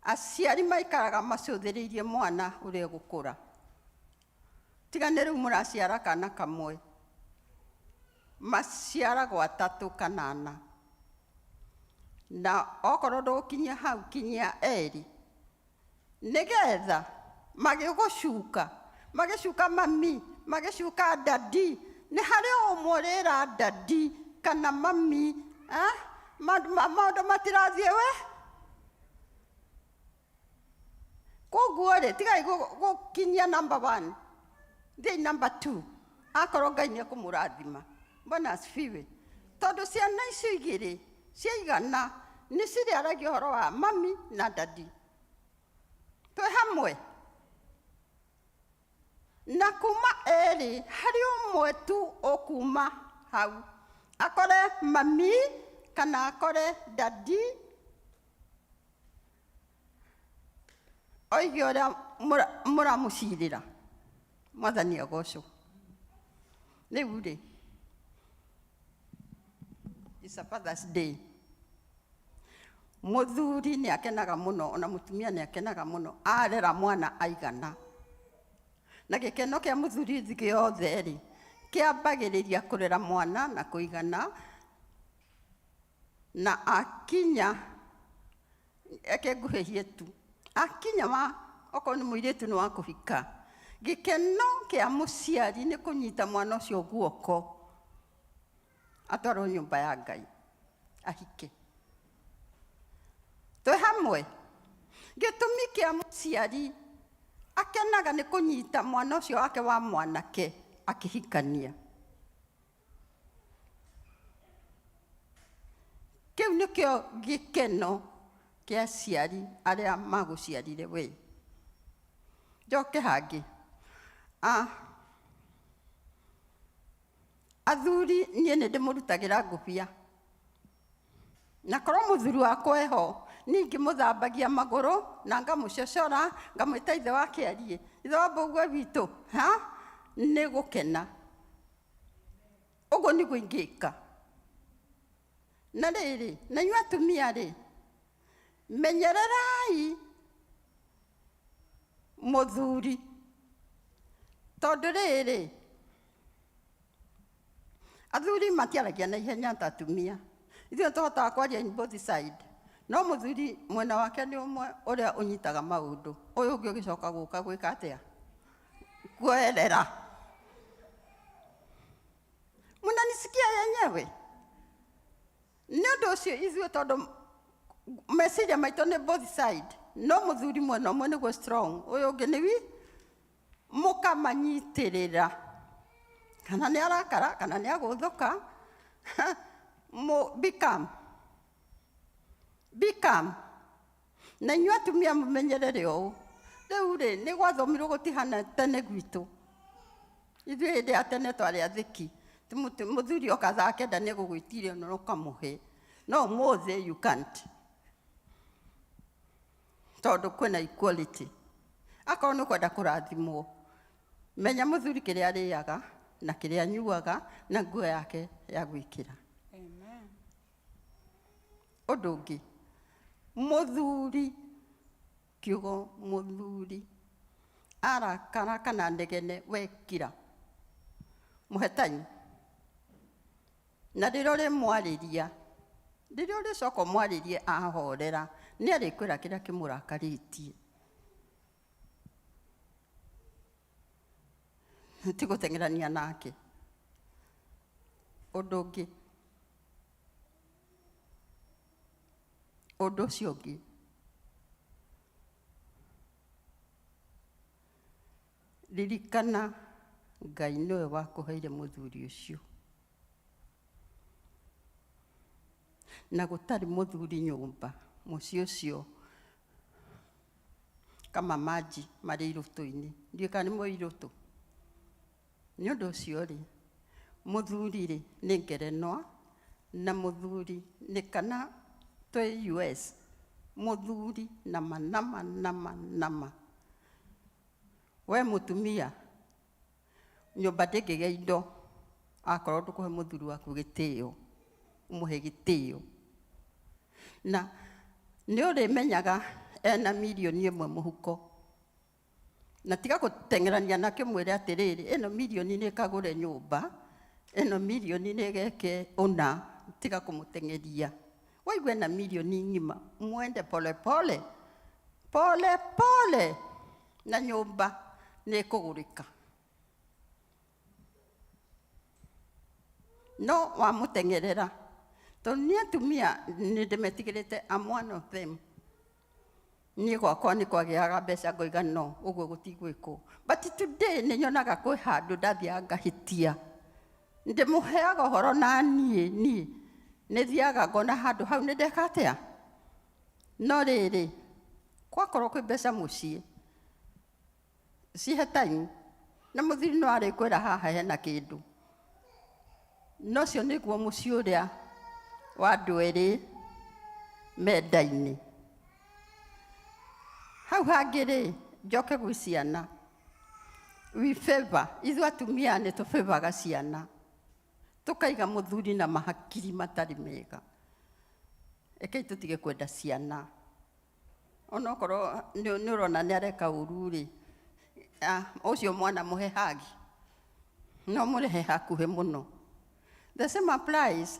aciari maikaraga macũthĩrĩirie mwana ũrĩa ũgũkũra. Tiga nĩ rĩu mũraciara kana kamwe, maciaragwo atatũ kana ana. Na okorwo ndũgũkinyia hau kinyia erĩ nĩgetha magĩgũcuka magĩcuka mami magĩcuka dadi nĩ harĩ ũmwe ũrĩra dadi kana mami maũndũ matirathiĩ we. Koguo rĩ tigai gũkinyia number 1 thiĩi number 2 akorwo Ngai nĩ ekũmũrathima. Bwana asifiwe. Tondũ ciana icio igĩrĩ ciaigana nĩ cirĩaragia ũhoro wa mami na dadi. Twĩ hamwe. Na kuma erĩ harĩ ũmwe tu ũkuma hau akore mami kana akore dadi oige ũrĩa mũramũcirĩra. Mwathani agocwo. Rĩu rĩ it's a Father's Day. Mũthuri nĩ akenaga mũno ona mũtumia nĩ akenaga mũno arera mwana aigana. Na gĩkeno kĩa mũthuri gĩothe rĩ kĩambagĩrĩria kũrera mwana na kũigana na akinya Reke nguhĩhie tu. Akinya wa okorwo nĩ mũirĩtu nĩ wa kũhika, gĩkeno kĩa mũciari nĩ kũnyita mwana ũcio guoko atwarwo nyũmba ya Ngai ahike. Twĩ hamwe? Gĩtũmi kĩa mũciari akenaga nĩ kũnyita mwana ũcio wake wa mwanake akĩhikania. Kĩu nĩkĩo gĩkeno kĩa aciari arĩa magũciarire we. Njoke hangĩ. Ah, athuri niĩ nĩ ndĩmũrutagĩra ngũbia. Na korwo mũthuri wakwa eho, niĩ ingĩmũthambagia magũrũ na ngamũcocora, ngamwĩta ithe wa kĩariĩ, ithe wa mbũgue witũ, ha? Nĩ gũkena. Ũguo nĩguo ingĩka. Na rĩrĩ, na inyuĩ atumia rĩ, menyererai mũthuri, tondũ rĩrĩ, athuri matiaragia na ihenya ta atumia. Ithuĩ nĩ tũhotaga kwaria in both side, no mũthuri mwena wake nĩ ũmwe ũrĩa ũnyitaga maũndũ, ũyũ ũngĩ ũgĩcoka gũka gwĩka atĩa? Kuoerera. Mnanisikia yenyewe? Nĩ ũndũ ũcio ithuĩ tondũ meciria maitũ nĩ both side, no mũthuri mwena ũmwe nĩguo strong, ũyũ ũngĩ nĩ wi mũkamanyitĩrĩra. Kana nĩ arakara, kana nĩ agũthũka, be calm. Be calm. Na inyuĩ atumia mũmenyerere ũũ. Rĩu rĩ, nĩ gwathomirwo gũtihana tene gwitũ. Ithuĩ hĩndĩ ya tene twarĩ athĩki. Mũthuri oka thaa kenda nĩ egũgwĩtiria na ũkamũhe. No ũmũthĩ you can't. Tondũ kwĩna equality. Akorwo nĩ ũkwenda kũrathimwo, menya mũthuri kĩrĩa arĩaga na kĩrĩa anyuaga na nguo yake ya gwĩkĩra. Ũndũ ũngĩ, mũthuri, kiugo mũthuri, arakara kana anegene, we kira, mũhetanyi. Na rĩrĩa ũrĩmwarĩria, rĩrĩa ũrĩcoka ũmwarĩrie ahorera, nĩ arĩkwĩra kĩrĩa kĩmũrakarĩtie. Ti gũteng'erania nake. Ũndũ ũngĩ, ũndũ ũcio ũngĩ, ririkana Ngai nĩwe wakũheire mũthuri ũcio. Na gũtarĩ mũthuri nyũmba, mũciĩ ũcio kama maji marĩ irũtũ-inĩ. Ndiũĩ kana nĩ mũĩ irũtũ. Nĩ ũndũ ũcio rĩ, mũthuri rĩ, nĩ ngerenwa, na mũthuri nĩ kana twĩ US, mũthuri nama nama nama nama. We mũtumia, nyũmba ndĩngĩgĩa indo akorwo ndũkũhe mũthuri waku gĩtĩo, ũmũhe gĩtĩo. Na nĩ ũrĩmenyaga ena mirioni ĩmwe mũhuko. Na tiga gũteng'erania nake ũmwĩre atĩrĩrĩ, ĩno mirioni nĩ ĩkagũre nyũmba, ĩno mirioni nĩ ĩgeke ũna, tiga kũmũteng'eria. Waigua ena mirioni ng'ima, mwende pole pole, pole pole, na nyũmba nĩ ĩkũgũrĩka. No wamũteng'erera, tondũ niĩ atumia nĩ ndĩmetigĩrĩte, I'm one of them. Niĩ gwakwa nĩ kwagĩaga mbeca ngoiga no, ũguo gũtigwĩkwo. But today nĩ nyonaga kwĩ handũ ndathiaga ngahĩtia. Ndĩmũheaga ũhoro na niĩ, niĩ nĩ thiaga ngona handũ hau nĩ ndeka atĩa? No rĩrĩ, gwakorwo kwĩ mbeca mũciĩ, cihe time, na mũthuri no arĩkwĩra haha hena kĩndũ. Na ũcio nĩguo mũciĩ ũrĩa wa andũ erĩ mendaine. Hau hangĩ rĩ, njoke gwĩ ciana. We favor, ithuĩ atumia nĩ tũ favor ga ciana. Tũkaiga mũthuri na mahakiri matarĩ mega. Rekei tũtige kwenda ciana. Onokorwo nĩ ũrona nĩ areka ũru rĩ, ũcio mwana mũhe hug. No mũrehe hakuhĩ mũno. The same applies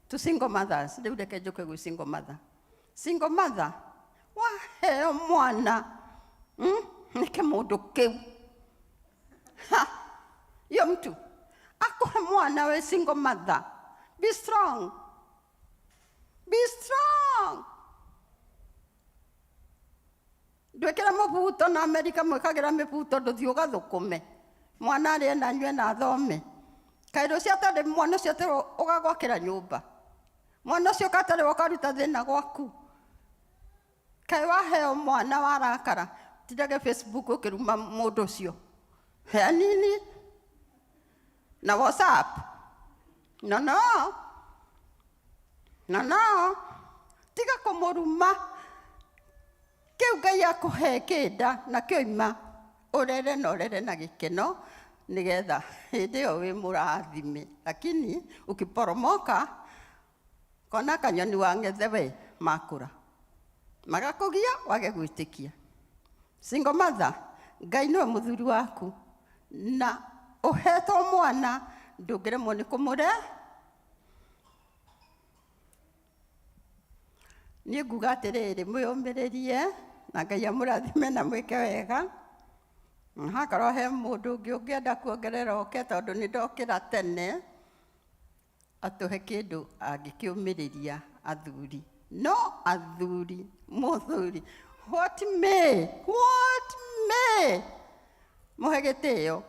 to single mothers. Rĩu reke njũke gwĩ single mother. Single mother, Waheo mwana nĩ kĩmũndũ kĩu. Ha, iyo mtu akũhe mwana we single mother, be strong, be strong. Ndwĩkĩre mũbuto na Amerika mwĩkagĩra mĩbuto, ndũthiĩ ũgathũkũme mwana arĩe na anyue na athome. Kaĩ rũciũ atarĩ mwana ũcio atĩrĩ ũgagwakĩra nyũmba, mwana ũcio katarĩ ũkaruta thĩna gwaku. Kaĩ waheo mwana warakara, tindage Facebook ũkĩruma mũndũ ũcio, he anini na WhatsApp. No, no, no, no, tiga kũmũruma. Kĩu Ngai akũhe kĩnda na kĩoima, ũrere na ũrere na gĩkeno, nĩgetha hĩndĩ ĩyo wĩ mũrathime. Lakini ukiporomoka kona kanyoni wa ng'ethe we makũra magakũgia wage gwĩtĩkia. Single mother, Ngai nĩwe mũthuri waku na ũhetwo mwana, ndũngĩremwo nĩ kũmũre. Niĩ nguga atĩrĩrĩ, mwĩyũmĩrĩrie na Ngai amũrathime na mwĩke wega. Hakorwo he mũndũ ũngĩ ũngĩenda kuongerera oke, tondũ nĩ ndokĩra tene atũhe kĩndũ angĩkĩũmĩrĩria athuri. No athuri, mũthuri, what may mũhe gĩtĩo,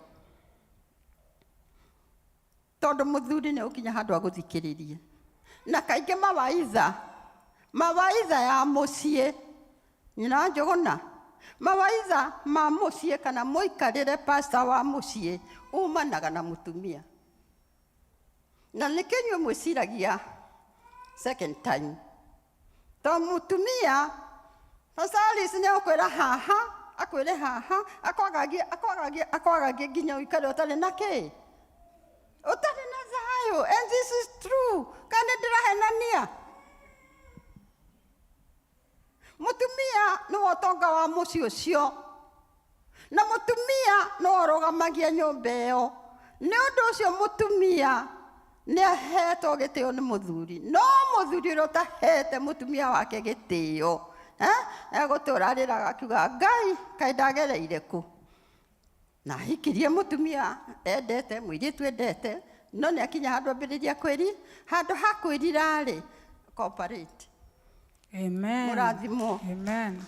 tondũ mũthuri nĩ ũkinya handũ agũthikĩrĩrie. Na kaingĩ mawaitha ya mũciĩ, nyina wa Njũgũna, mawaitha ma mũciĩ kana mũikarĩre pastor wa mũciĩ umanaga na mũtumia. Na nĩkĩo inyuĩ mwĩciragia second time, to mũtumia. Pastor Alice nĩ akwĩra haha, akwĩre haha, akwagagie, akwagagie, akwagagie nginya ũikare ũtarĩ na kĩ, ũtarĩ na thayũ. And this is true, kana ndĩrahenania? Mũtumia nĩwe ũtonga wa mũciĩ ũcio, na mũtumia nĩwe ũrũgamagia nyũmba ĩyo. Nĩ ũndũ ũcio mũtumia nĩ ahetwo gĩtĩo nĩ mũthuri. No mũthuri ũrĩa ũtahete mũtumia wake gĩtĩo, egũtũra arĩraga akiuga, "Ngai, kaĩ ndagereire kũ?" Na ahikirie mũtumia endete, mũirĩtu endete, no nĩ akinya handũ ambĩrĩria kwĩri handũ ha kwĩrira-rĩ, cooperate. Amen. Mũrathimwo. Amen.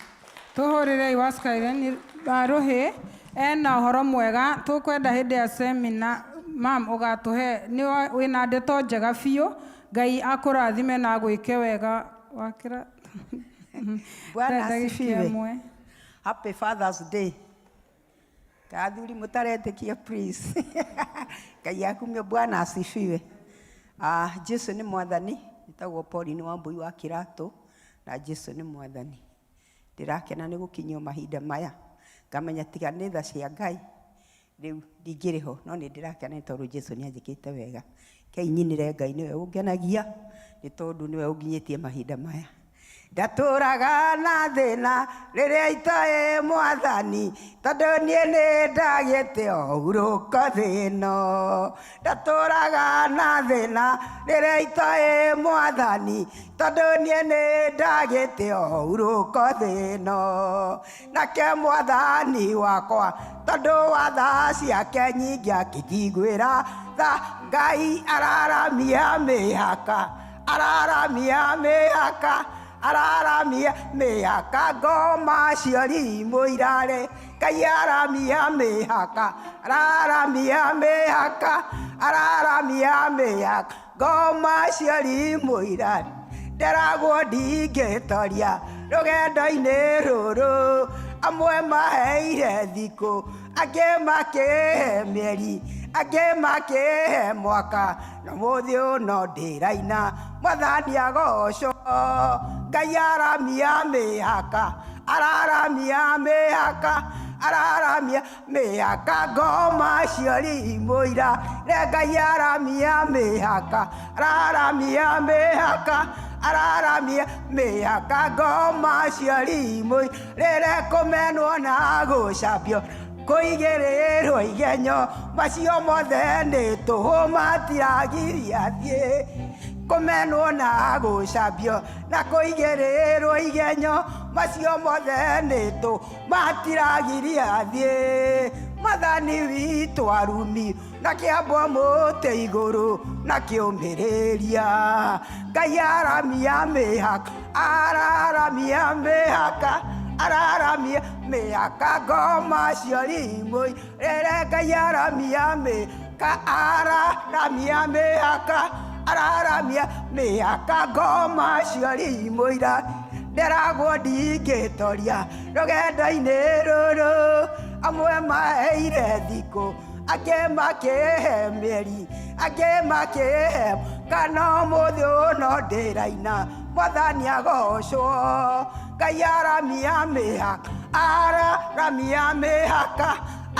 Tuhũrĩrei wa Skyline Rũhĩ ena ũhoro mwega tũkwenda hĩndĩ ya semina mam ũgatũhe. Nĩ wĩna ndeto njega biũ. Ngai akũrathime na agwĩke wega wakĩra. Bwana Ndagĩka asifiwe. ĩmwe. Happy Father's Day. Kathuri mũtaretĩkia, please. Ngai akumio. Bwana asifiwe. Ah, Jesu nĩ mwathani. Nĩtagwo Pauline Wambui wa Kĩratũ na Jesu nĩ mwathani. Ndĩrakena nĩ gũkinyio mahinda maya. Ngamenya tiga nĩ tha cia Ngai rĩu ndingĩrĩ ho, no nĩ ndĩrakena nĩ tondũ Jesu nĩ anjĩkĩte wega. Kei nyinĩre Ngai, nĩwe ũngenagia nĩ tondũ nĩwe ũnginyĩtie mahinda maya. Ndatũraga na thĩna rĩrĩa itoĩ mwathani, tondũ niĩ nĩ ndagĩte ũhurũko thĩ-ĩno. Ndatũraga na thĩna rĩrĩa itoĩ mwathani, tondũ niĩ nĩ ndagĩte ũhurũko thĩ-ĩno. Nake mwathani wakwa, tondũ wa tha ciake nyingĩ, akĩnjiguĩra tha. Ngai araramia mĩhaka, araramia mĩhaka, araramia mĩhaka, ngoma cio irare. Ngai aramia mĩhaka, araramia mĩhaka, araramia mĩhaka, ngoma cio irare. Nderagwo ndingĩtoria rũgendo-inĩ rũrũ, amwe maheire thikũ, angĩ makĩhe mĩeri, angĩ makĩhe mwaka, no mũthĩ ũno ndĩraina mwathani agocwo. Ngai aramia mĩhaka, araramia mĩhaka, araramia mĩhaka, ngoma cio rimũira re. Ngai aramia mĩhaka, araramia mĩhaka, araramia mĩhaka, ngoma cio rimũira. Rĩrĩa kũmenwo na gũcambio, kũigĩrĩrwo igenyo, macio mothe nĩ tũhũ, matiragiria thiĩ. Kũmenwo na gũcambio na kũigĩrĩrwo igenyo, Macio mothe nĩ tũ matiragiria thiĩ. Mwathani witũ arumi na kĩambwo mũtĩ igũrũ na kĩũmĩrĩria. Ngai aramia mĩhaka, araramia mĩhaka, araramia mĩhaka ngoma cio rimũ. Rĩrĩ Ngai aramia mĩhaka, araramia mĩhaka, araramia mĩhaka ngoma cio rimũ ira. Nderagwo ndingĩtoria rũgendo-inĩ rũrũ, amwe maheire thikũ, angĩ makĩhe mĩeri, angĩ makĩhe kana ũmũthĩ ũyũ no ndĩraina. Mwathani agocwo. Ngai aramia mĩhaka, araramia mĩhaka,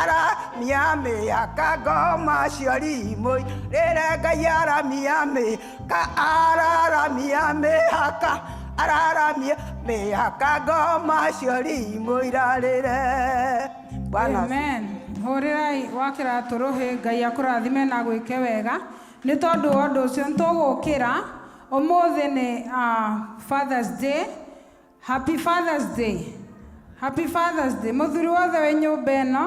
aramia mĩhaka ngoma cio rimũ. Rĩrĩ Ngai aramia mĩhaka, araramia mĩhaka, araramia mĩhaka ngoma cio rimũ irarĩre. Bwana. Amen. Hũrĩrai wa kĩratũ rũhĩ. Ngai akũrathime na gwĩke wega. Nĩ tondũ wa ũndũ ũcio nĩtũgũkĩra. Ũmũthĩ nĩ Fathers Day. Happy Fathers Day, happy Fathers Day. Mũthuri wothe wĩ nyũmba ĩno,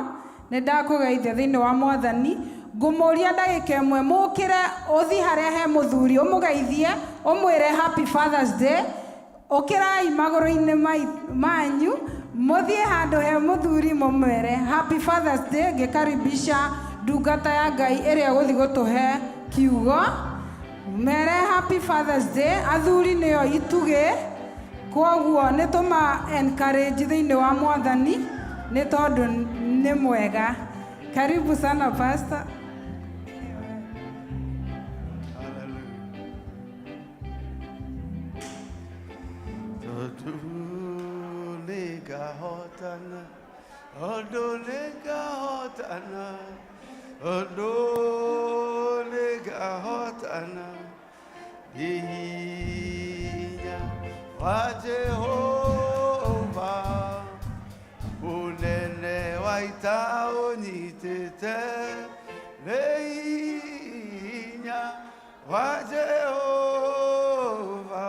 nĩ ndakũgeithia thĩinĩ wa Mwathani. Ngũmũria ndagĩka ĩmwe mũkĩre, ũthi harĩa he mũthuri, ũmũgeithie, ũmwĩre happy Fathers Day. Ũkĩrai magũrũ-inĩ manyu, mũthiĩ handũ he mũthuri, mũmwĩre happy Fathers Day. Ngĩkaribisha ndungata ya Ngai ĩrĩa ĩgũthiĩ gũtũhe kiugo, mere happy Fathers Day. Athuri nĩo itugĩ, koguo nĩ tũma encourage thĩinĩ wa Mwathani nĩ tondũ nĩ mwega. Karibu sana, Pastor. Hallelujah. Tondũ nĩngahotana, tondũ nĩngahotana, tondũ nĩngahotana, nĩ hinya wa Jehova, mũnene wa ita ũnyitĩte, nĩ hinya wa Jehova,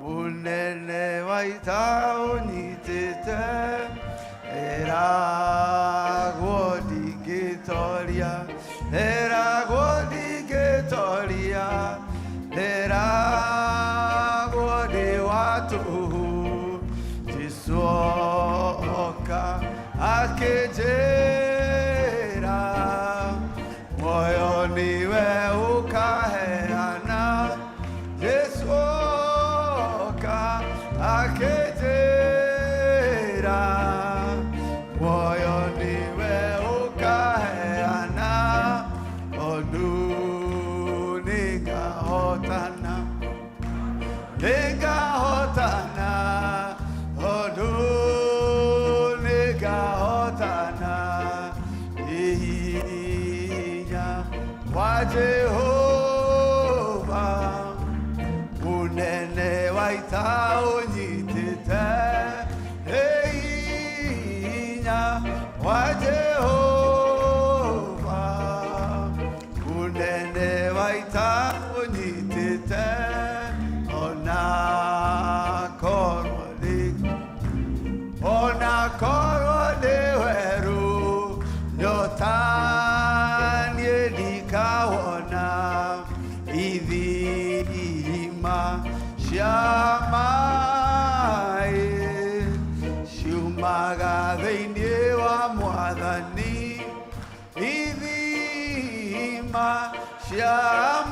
mũnene wa ita ũnyitĩte, ĩragwo ndingĩtoria, ĩragwo ndingĩtoria, ĩragwo ndĩ wa tũhũ. Jesũ oka akĩnjĩra, muoyo nĩwe ũkaheana. Jesũ oka akĩnjĩra, muoyo nĩwe ũkaheana, tondũ nĩngahotana, nĩngahotana, tondũ nĩngahotana, nĩ hinya wa Jehova, mũnene wa ita ũnyitĩte, nĩ hinya wa Jehova, mũnene wa ita ũnyitĩte, ona korwo ndĩ, ona korwo ndĩ werũ, nyota niĩ ndikawona, ithima cia maĩ ciumaga thĩinĩ wa Mwathani, ithima cia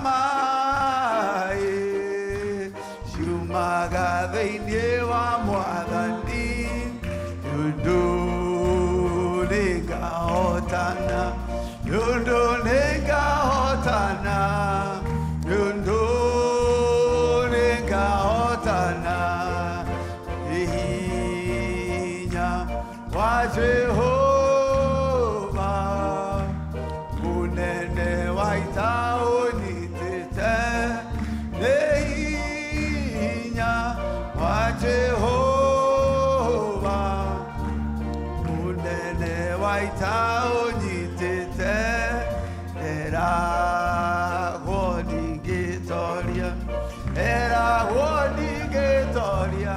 maĩ ciumaga thĩinĩ wa Mwathani. Ũndũ nĩngahotana, ũndũ nĩngahotana, ũndũ nĩngahotana, nĩ hinya wa Jehova, mũnene wa ita ũnyitĩte, nĩ hinya wa Jehova, mũnene wa ita ũnyitĩte, eragwo ndingĩtoria, eragwo ndingĩtoria.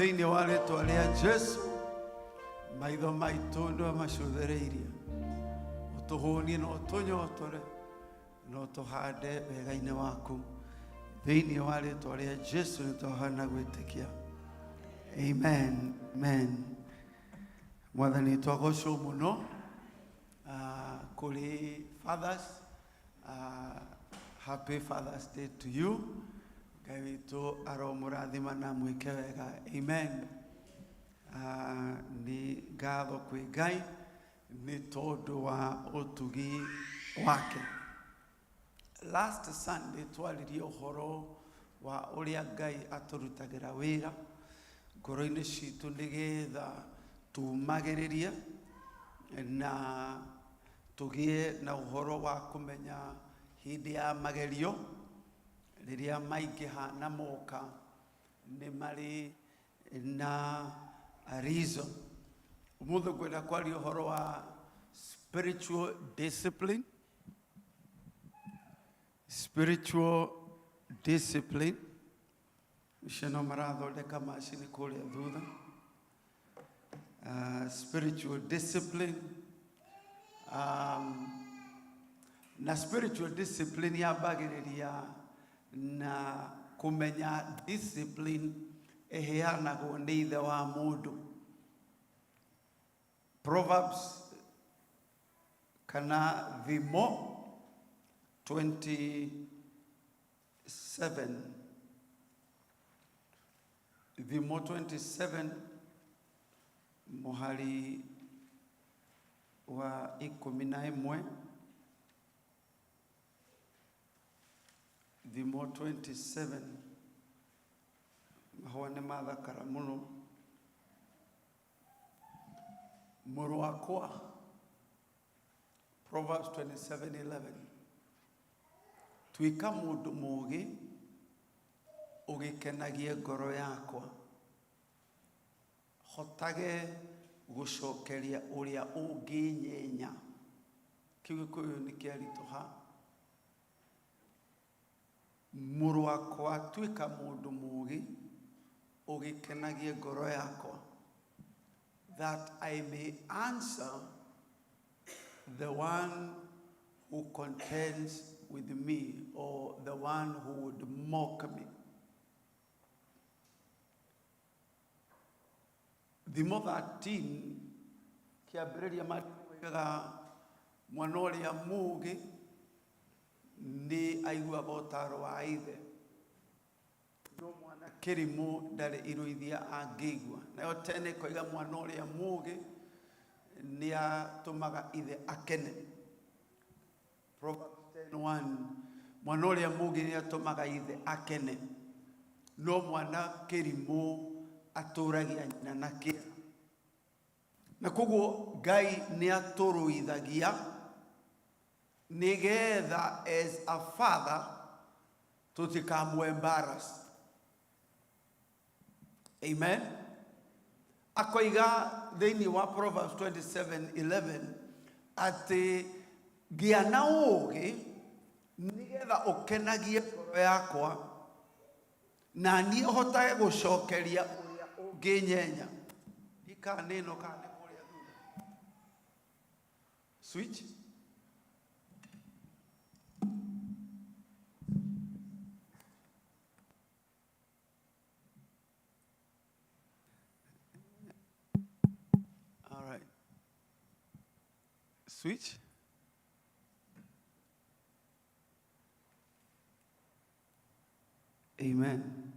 Thĩinĩ wa rĩtwa rĩa Jesu, maitho maitũ nĩwe macũthĩrĩirie, ũtũhũnie na ũtũnyotore na ũtũhande wega-inĩ waku. Thĩinĩ wa rĩtwa rĩa Jesu nĩtwahana gwĩtĩkia. Amen, amen. Mwathani twagocwo mũno. Kũrĩ fathers, happy Father's Day to you. Ngai witũ aromũrathima na mwĩke wega. Amen. Nĩ ngatho kwĩ Ngai nĩ tondũ wa ũtugi wake. Last Sunday twaririe ũhoro wa ũrĩa Ngai atũrutagĩra wĩra ngoro-inĩ citũ nĩgetha tumagĩrĩrie na tũgĩe na ũhoro wa kũmenya hĩndĩ ya magerio rĩrĩa maingĩha na moka nĩ marĩ na reason. Ũmũthĩ ngwenda kwaria ũhoro wa spiritual discipline. Spiritual discipline. Icio no marathondeka macini kũrĩa thutha. Spiritual discipline. Na spiritual discipline yambagĩrĩria na kũmenya discipline ĩheanagwo nĩ ithe wa mũndũ. Proverbs kana Thimo 27, Thimo 27 mũhari wa 11. Thimo 27. Mahũa nĩ mathakara mũno. Mũrũ wakwa, Proverbs 27:11, tuĩka mũndũ mũũgĩ ũgĩkenagie ngoro yakwa, hotage gũcokeria ũrĩa ũngĩnyenya. Kĩu Gĩkũyũ nĩ kĩaritũha. Mũrũ wakwa, tuĩka mũndũ mũũgĩ ũgĩkenagie ngoro yakwa, that I may answer the one who contends with me or the one who would mock me. Thimo 13 kĩambĩrĩria moigaga mwana ũrĩa mũũgĩ nĩ aiguaga ũtaaro wa ithe, no mwana kĩrimũ ndarĩ irũithia angĩigua. Nayo tene ĩkoiga mwana ũrĩa mũũgĩ nĩ atũmaga ithe akene. Proverbs 10:1, mwana ũrĩa mũũgĩ nĩ atũmaga ithe akene, no mwana kĩrimũ atũragia nyina na kĩeha. Na koguo Ngai nĩ atũrũithagia nĩgetha as a father tũtikamũ embarrass. Amen. Akoiga thĩinĩ wa Proverbs 27:11 atĩ gĩa na ũũgĩ nĩgetha ũkenagie ngoro yakwa na niĩ hotage gũcokeria ũrĩa ũngĩnyenya. Ndikaa nĩ ĩno kana nĩ kũrĩa thutha. Switch. All right. Switch. Amen.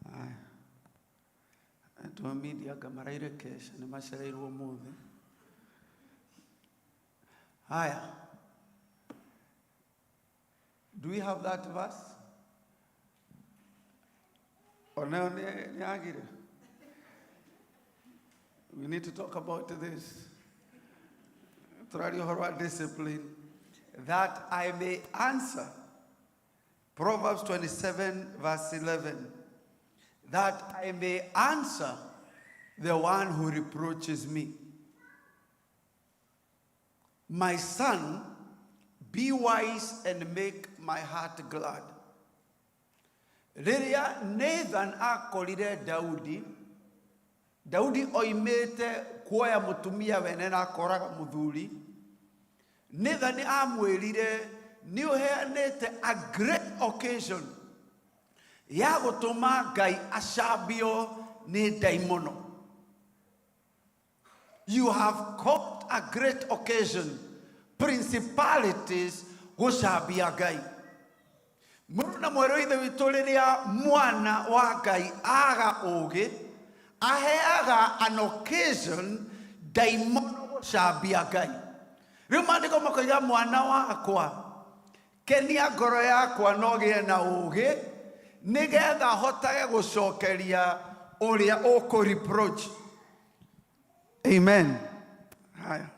Aya. Andũ a media anga maraire kesha nĩ macereirwo ũmũthĩ. Haya. Do we have that verse? Onayo nĩ yagire. We need to talk about this. Tũraria ũhoro wa discipline. That I may answer. Proverbs 27 verse 11. That I may answer the one who reproaches me. My son, be wise and make my heart glad. Rĩrĩa Nathan akorire Daudi, Daudi oimĩte kuoya mũtumia wene na akoraga mũthuri. Nathan amwĩrire nĩ ũheanĩte a great occasion ya gũtũma Ngai acambio nĩ ndaimono. You have caught a great occasion, principalities gũcambia Ngai. Mũrũ na mwerũ ithe witũ rĩrĩa mwana wa Ngai aga ũũgĩ, aheaga an occasion ndaimono gũcambia Ngai. Rĩu maandĩko makoiga mwana wakwa, kenia ngoro yakwa na ũgĩe na ũũgĩ, nĩgetha hotage gũcokeria ũrĩa ũkũ reproach. Amen. Haya.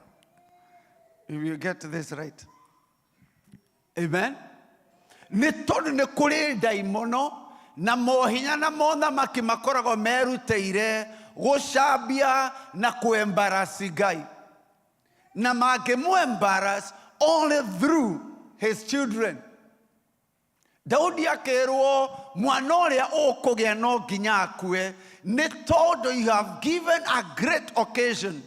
If you get this right. Amen. Nĩ tondũ nĩ kũrĩ ndaimono na mohinya na mothamaki makoragwo merutĩire gũcambia na kũembarasi Ngai. Na mangĩmũ-embarrass only through his children. Daudi akĩrwo mwana ũrĩa ũkũgĩa no nginya akue nĩ tondũ you have given a great occasion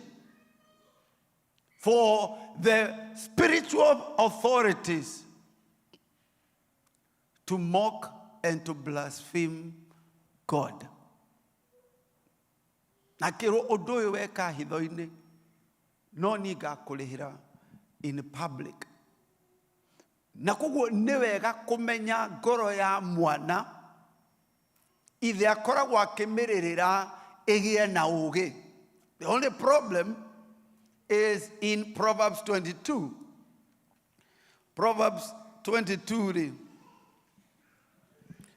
for the spiritual authorities to mock and to blaspheme God. Na akĩrwo ũndũ ũyũ weka hitho-inĩ no niĩ ngakũrĩhĩra in public. Na koguo nĩ wega kũmenya ngoro ya mwana ithe akoragwo akĩmĩrĩrĩra ĩgĩe na ũũgĩ. The only problem is in Proverbs 22. Proverbs 22 rĩ,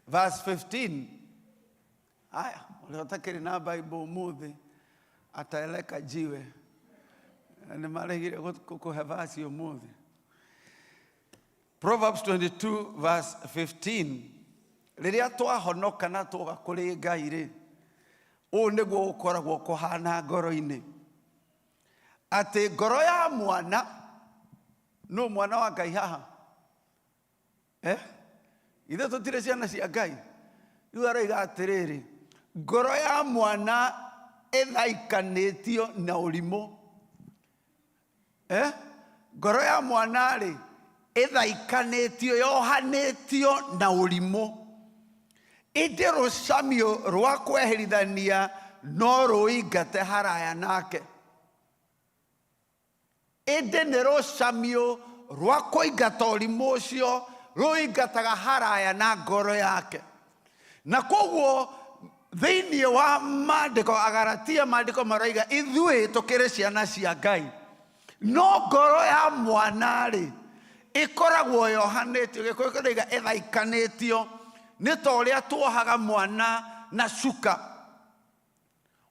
verse 15. Aya, ũrĩa ũtakĩrĩ na Bible ũmũthĩ ataeleka jiwe. Nĩ maregire gũkũhe verse ũmũthĩ. Proverbs 22 verse 15. Rĩrĩa twahonoka na twoka kũrĩ Ngai rĩ, ũũ nĩguo gũkoragwo kũhana ngoro-inĩ. Atĩ ngoro ya mwana, nũ mwana wa Ngai haha? Eh? Ithuĩ tũtirĩ ciana cia Ngai. Rĩu aroiga atĩrĩrĩ, ngoro ya mwana ĩthaikanĩtio na ũrimũ. Eh? Ngoro ya mwana rĩ, ĩthaikanĩtio, yohanĩtio na ũrimũ. Ĩndĩ rũcamio rwa kweherithania no rũingate haraya nake. Ĩndĩ nĩ rũcamio rwa kũingata ũrimũ ũcio rũingataga haraya na ngoro yake. Na koguo thĩinĩ wa maandĩko Agalatia maandĩko maroiga ithuĩ tũkĩrĩ ciana cia Ngai. No ngoro ya mwana rĩ ĩkoragwo yohanĩtio, Gĩkũyũ kĩroiga ĩthaikanĩtio nĩ ta ũrĩa tuohaga mwana na cuka.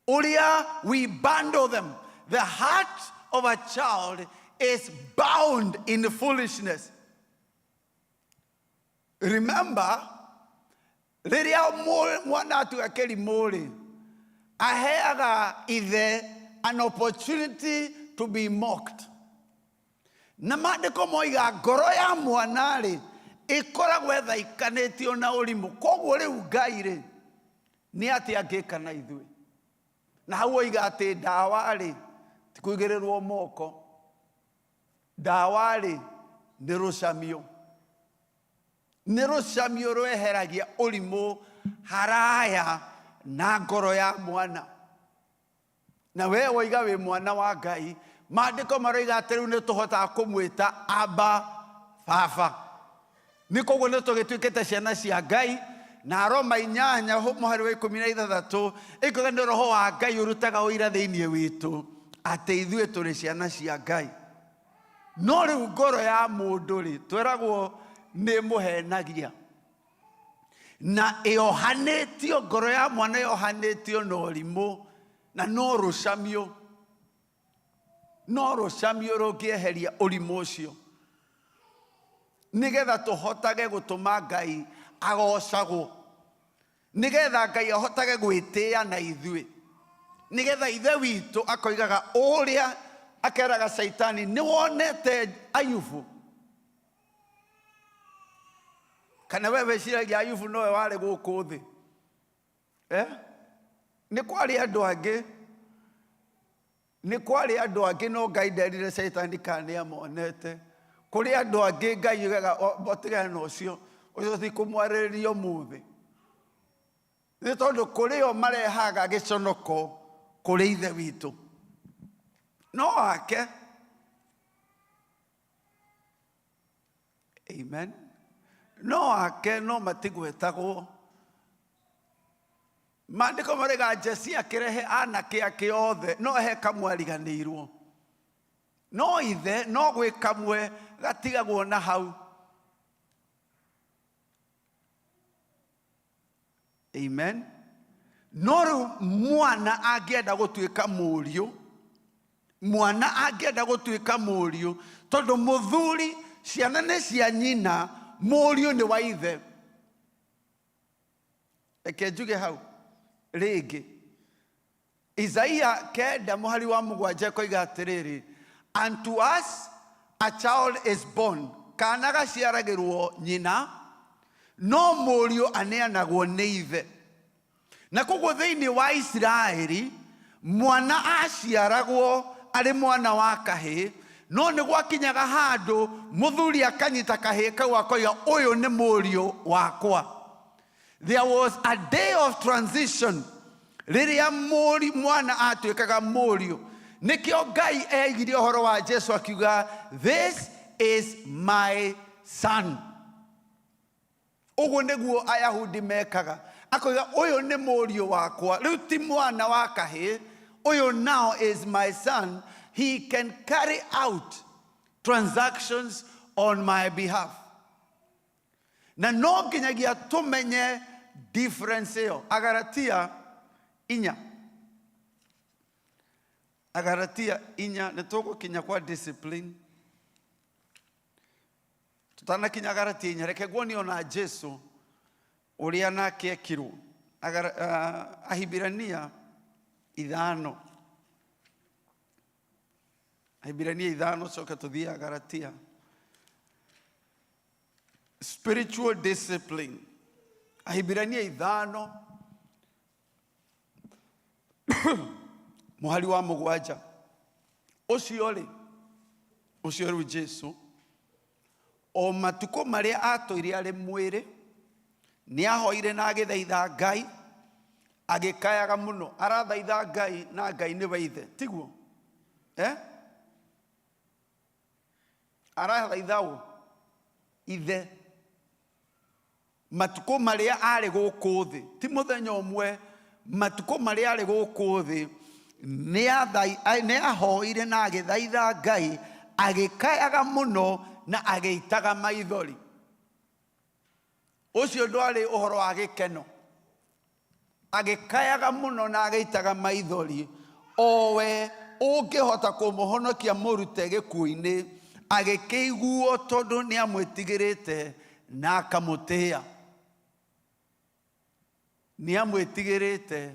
Ũrĩa we bundle them. The heart of a child is bound in foolishness. Remember, rĩrĩa mwana atuĩka kĩrimũ rĩ, aheaga ithe an opportunity to be mocked. Na maandĩko moiga ngoro ya mwana rĩ, ĩkoragwo ĩthaikanĩtio na ũrimũ. Koguo rĩu Ngai rĩ, nĩ atĩa angĩka na ithuĩ? Na hau oiga atĩ ndawa rĩ, ti kũigĩrĩrwo moko. Ndawa rĩ, nĩ rũcamio. Nĩ rũcamio rweheragia ũrimũ haraya na ngoro ya mwana. Na we woiga wĩ mwana wa Ngai, maandĩko maroiga atĩ rĩu nĩ tũhotaga kũmwĩta Abba Baba. Nĩ koguo nĩ tũgĩtuĩkĩte ciana cia Ngai, na Roma inyanya mũhari wa ikũmi na ithathatũ ĩkoiga nĩ roho wa Ngai ũrutaga ũira thĩinĩ witũ atĩ ithuĩ tũrĩ ciana cia Ngai. No rĩu ngoro ya mũndũ rĩ, tweragwo nĩ mũhenagia na ĩohanĩtio, ngoro ya mwana yohanĩtio na ũrimũ na no rũcamio, no rũcamio rũngĩeheria ũrimũ ũcio nĩgetha tũhotage gũtũma Ngai agocagwo, nĩgetha Ngai ahotage gwĩtĩa na ithuĩ, nĩgetha ithe witũ akoigaga ũrĩa akeraga Caitani, nĩ wonete Ayubu. Kana we wĩciragia Ayubu nowe warĩ gũkũ thĩ? Eh? Nĩ kwarĩ andũ angĩ. Nĩ kwarĩ andũ angĩ no Ngai nderire Caitani kana nĩ amonete. Kũrĩ andũ angĩ Ngai oigaga otigane na ũcio, ũcio ti kũmwarĩrĩria ũmũthĩ. Nĩ tondũ kũrĩ o marehaga gĩconoko kũrĩ ithe witũ. No ake. Amen. No ake no matigwetagwo. Maandĩko marĩga Jesi akĩrehe anake ake othe no he kamwe ariganĩirwo. No ithe no gwĩ kamwe gatigagwo na hau. Amen. No rĩu mwana angĩenda gũtuĩka mũriũ, mwana angĩenda gũtuĩka mũriũ, tondũ mũthuri ciana nĩ cia nyina, mũriũ nĩ wa ithe. Reke njuge hau rĩngĩ. Isaia kenda mũhari wa mũgwanja ĩkoiga atĩrĩrĩ, unto us a child is born, kana gaciaragĩrwo nyina, no mũriũ aneanagwo nĩ ithe. Na koguo thĩinĩ wa Isiraeli mwana aciaragwo arĩ mwana wa kahĩĩ, no nĩ gwakinyaga handũ mũthuri akanyita kahĩĩ kau akoiga ũyũ nĩ mũriũ wakwa. There was a day of transition rĩrĩa mũri mwana atuĩkaga mũriũ. Nĩkĩo Ngai eigire ũhoro wa Jesu akiuga this is my son. Ũguo nĩguo Ayahudi mekaga. Akoiga ũyũ nĩ mũriũ wakwa. Rĩu ti mwana wa kahĩĩ. Ũyũ now is my son. He can carry out transactions on my behalf. Na no nginyagia tũmenye difference ĩyo. Agalatia inya. Agalatia inya nĩ tũgũkinya kwa discipline. Tũtanakinya Agalatia inya, reke nguonie ona Jesu ũrĩa nake ekirwo. Ahibirania ithano. Ahibirania ithano coke tũthiĩ Agalatia. Spiritual discipline. Ahibirania ithano mũhari wa mũgwanja. Ũcio rĩ, ũcio rĩu Jesu, o matukũ marĩa atũire arĩ mwĩrĩ, nĩ ahoire na agĩthaitha Ngai, agĩkayaga mũno. Arathaitha Ngai na Ngai nĩwe ithe, tiguo? Eh? Arathaitha ũ? Ithe. Matukũ marĩa arĩ gũkũ thĩ, ti mũthenya ũmwe, matukũ marĩa arĩ gũkũ thĩ, nĩ ahoire na agĩthaitha Ngai, agĩkayaga mũno na agĩitaga maithori. Ũcio ndwarĩ ũhoro wa gĩkeno. Agĩkayaga mũno na agĩitaga maithori, o we ũngĩhota kũmũhonokia mũrute gĩkuũ-inĩ, agĩkĩiguo tondũ nĩamwĩtigĩrĩte na akamũtĩĩa. Nĩamwĩtigĩrĩte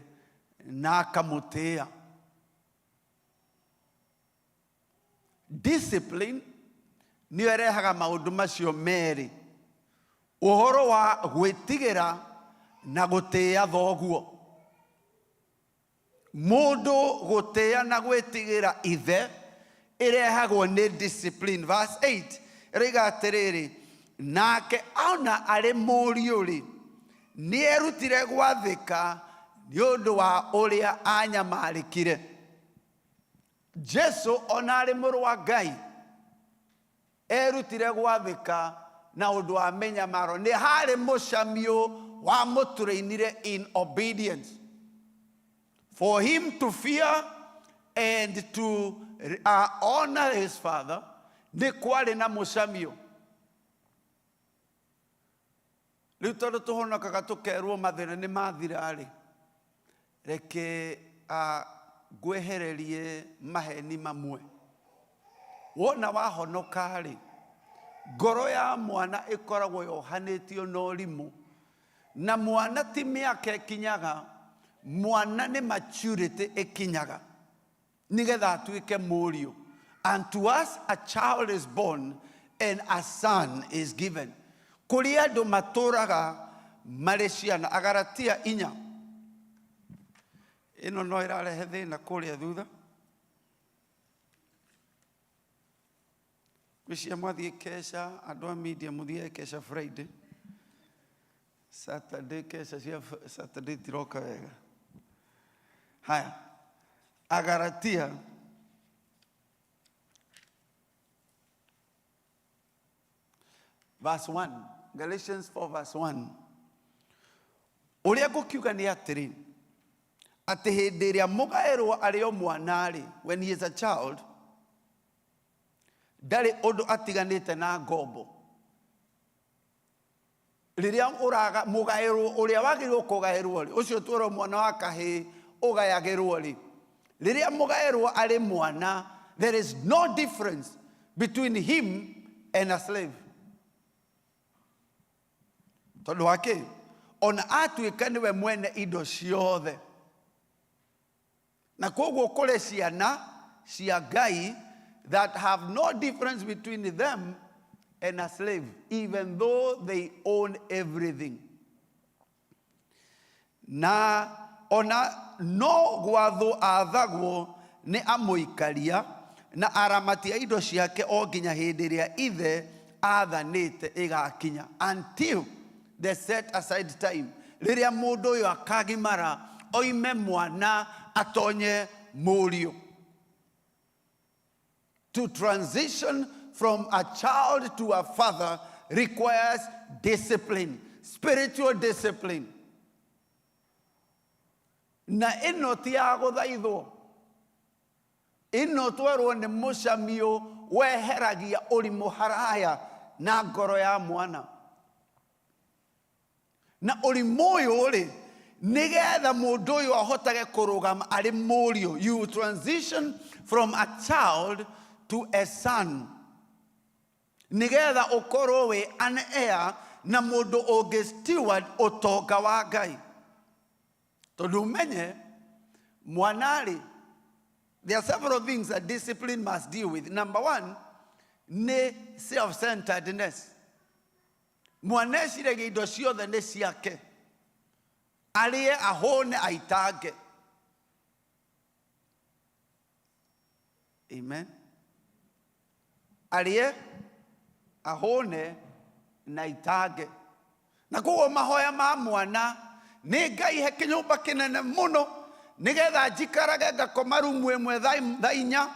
na akamũtĩĩa. Discipline nĩyo ĩrehaga maũndũ macio merĩ, ũhoro wa gwĩtigĩra na gũtĩĩa thoguo. Mũndũ gũtĩĩa na gwĩtigĩra ithe ĩrehagwo nĩ discipline. Verse 8 ĩroiga atĩrĩrĩ, nake ona arĩ mũriũ-rĩ, nĩerutire gwathĩka nĩ ũndũ wa ũrĩa anyamarĩkire. Jesu ona arĩ mũrũ wa Ngai erutire gwathĩka na ũndũ wa mĩnyamaro. Nĩ harĩ mũcamio wamũtũrĩinire in obedience. For him to fear and to honor his father, nĩ kwarĩ na mũcamio. Rĩu tondũ tũhonokaga tũkerwo mathĩna nĩ mathira-rĩ, reke ngwehererie maheni mamwe. Wona wahonoka-rĩ, ngoro ya mwana ĩkoragwo yohanĩtio na ũrimũ. Na mwana ti mĩaka ĩkinyaga, mwana nĩ maturity ĩkinyaga. Nĩgetha atuĩke mũriũ. Unto us a child is born and a son is given. Kũrĩ andũ matũraga marĩ ciana. Agalatia inya. Ĩno no ĩrarehe thĩna kũrĩa thutha. Ngwĩciria mwathiĩ kesha, andũ a media mũthiage kesha Friday. Saturday kesha cia Saturday itiroka wega. Haya. Agalatia verse 1. Galatians 4 verse 1. Ũrĩa ngũkiuga nĩ atĩrĩ, atĩ hĩndĩ ĩrĩa mũgaĩrwo arĩ o mwana-rĩ, when he is a child, ndarĩ ũndũ atiganĩte na ngombo. Rĩrĩa ũraga mũgaĩrwo ũrĩa wagĩrĩirwo kũgaĩrwo rĩ, ũcio twerwo mwana wa kahĩĩ ũgayagĩrwo rĩ, rĩrĩa mũgaĩrwo arĩ mwana, there is no difference between him and a slave. Tondũ wa kĩ? Ona atuĩka nĩwe mwene indo ciothe. Na koguo kũrĩ ciana cia Ngai that have no difference between them and a slave, even though they own everything. Na ona no gwathwo athagwo nĩ amũikaria na aramati a indo ciake o nginya hĩndĩ ĩrĩa ithe athanĩte ĩgakinya, until the set aside time, rĩrĩa mũndũ ũyũ akagimara oime mwana atonye mũriũ. To transition from a child to a father requires discipline, spiritual discipline. Na ĩno ti ya gũthaithwo. Ĩno twerwo nĩ mũcamio weheragia ũrimũ haraya na ngoro ya mwana. Na ũrimũ ũyũ rĩ, nĩgetha mũndũ ũyũ ahotage kũrũgama arĩ mũriũ. You transition from a child to a son. Nĩgetha ũkorwo wĩ an heir na mũndũ ũngĩ steward ũtonga wa Ngai. Tondũ ũmenye mwana-rĩ, there are several things that discipline must deal with. Number one, nĩ self-centeredness. Mwana eciragia indo ciothe nĩ ciake, arĩe, ahũne, aitange. Amen. Arĩe, ahũne na aitange. Na koguo mahoya ma mwana nĩ Ngai he kĩnyũmba kĩnene mũno nĩgetha njikarage ngakoma rumu ĩmwe thaa inya,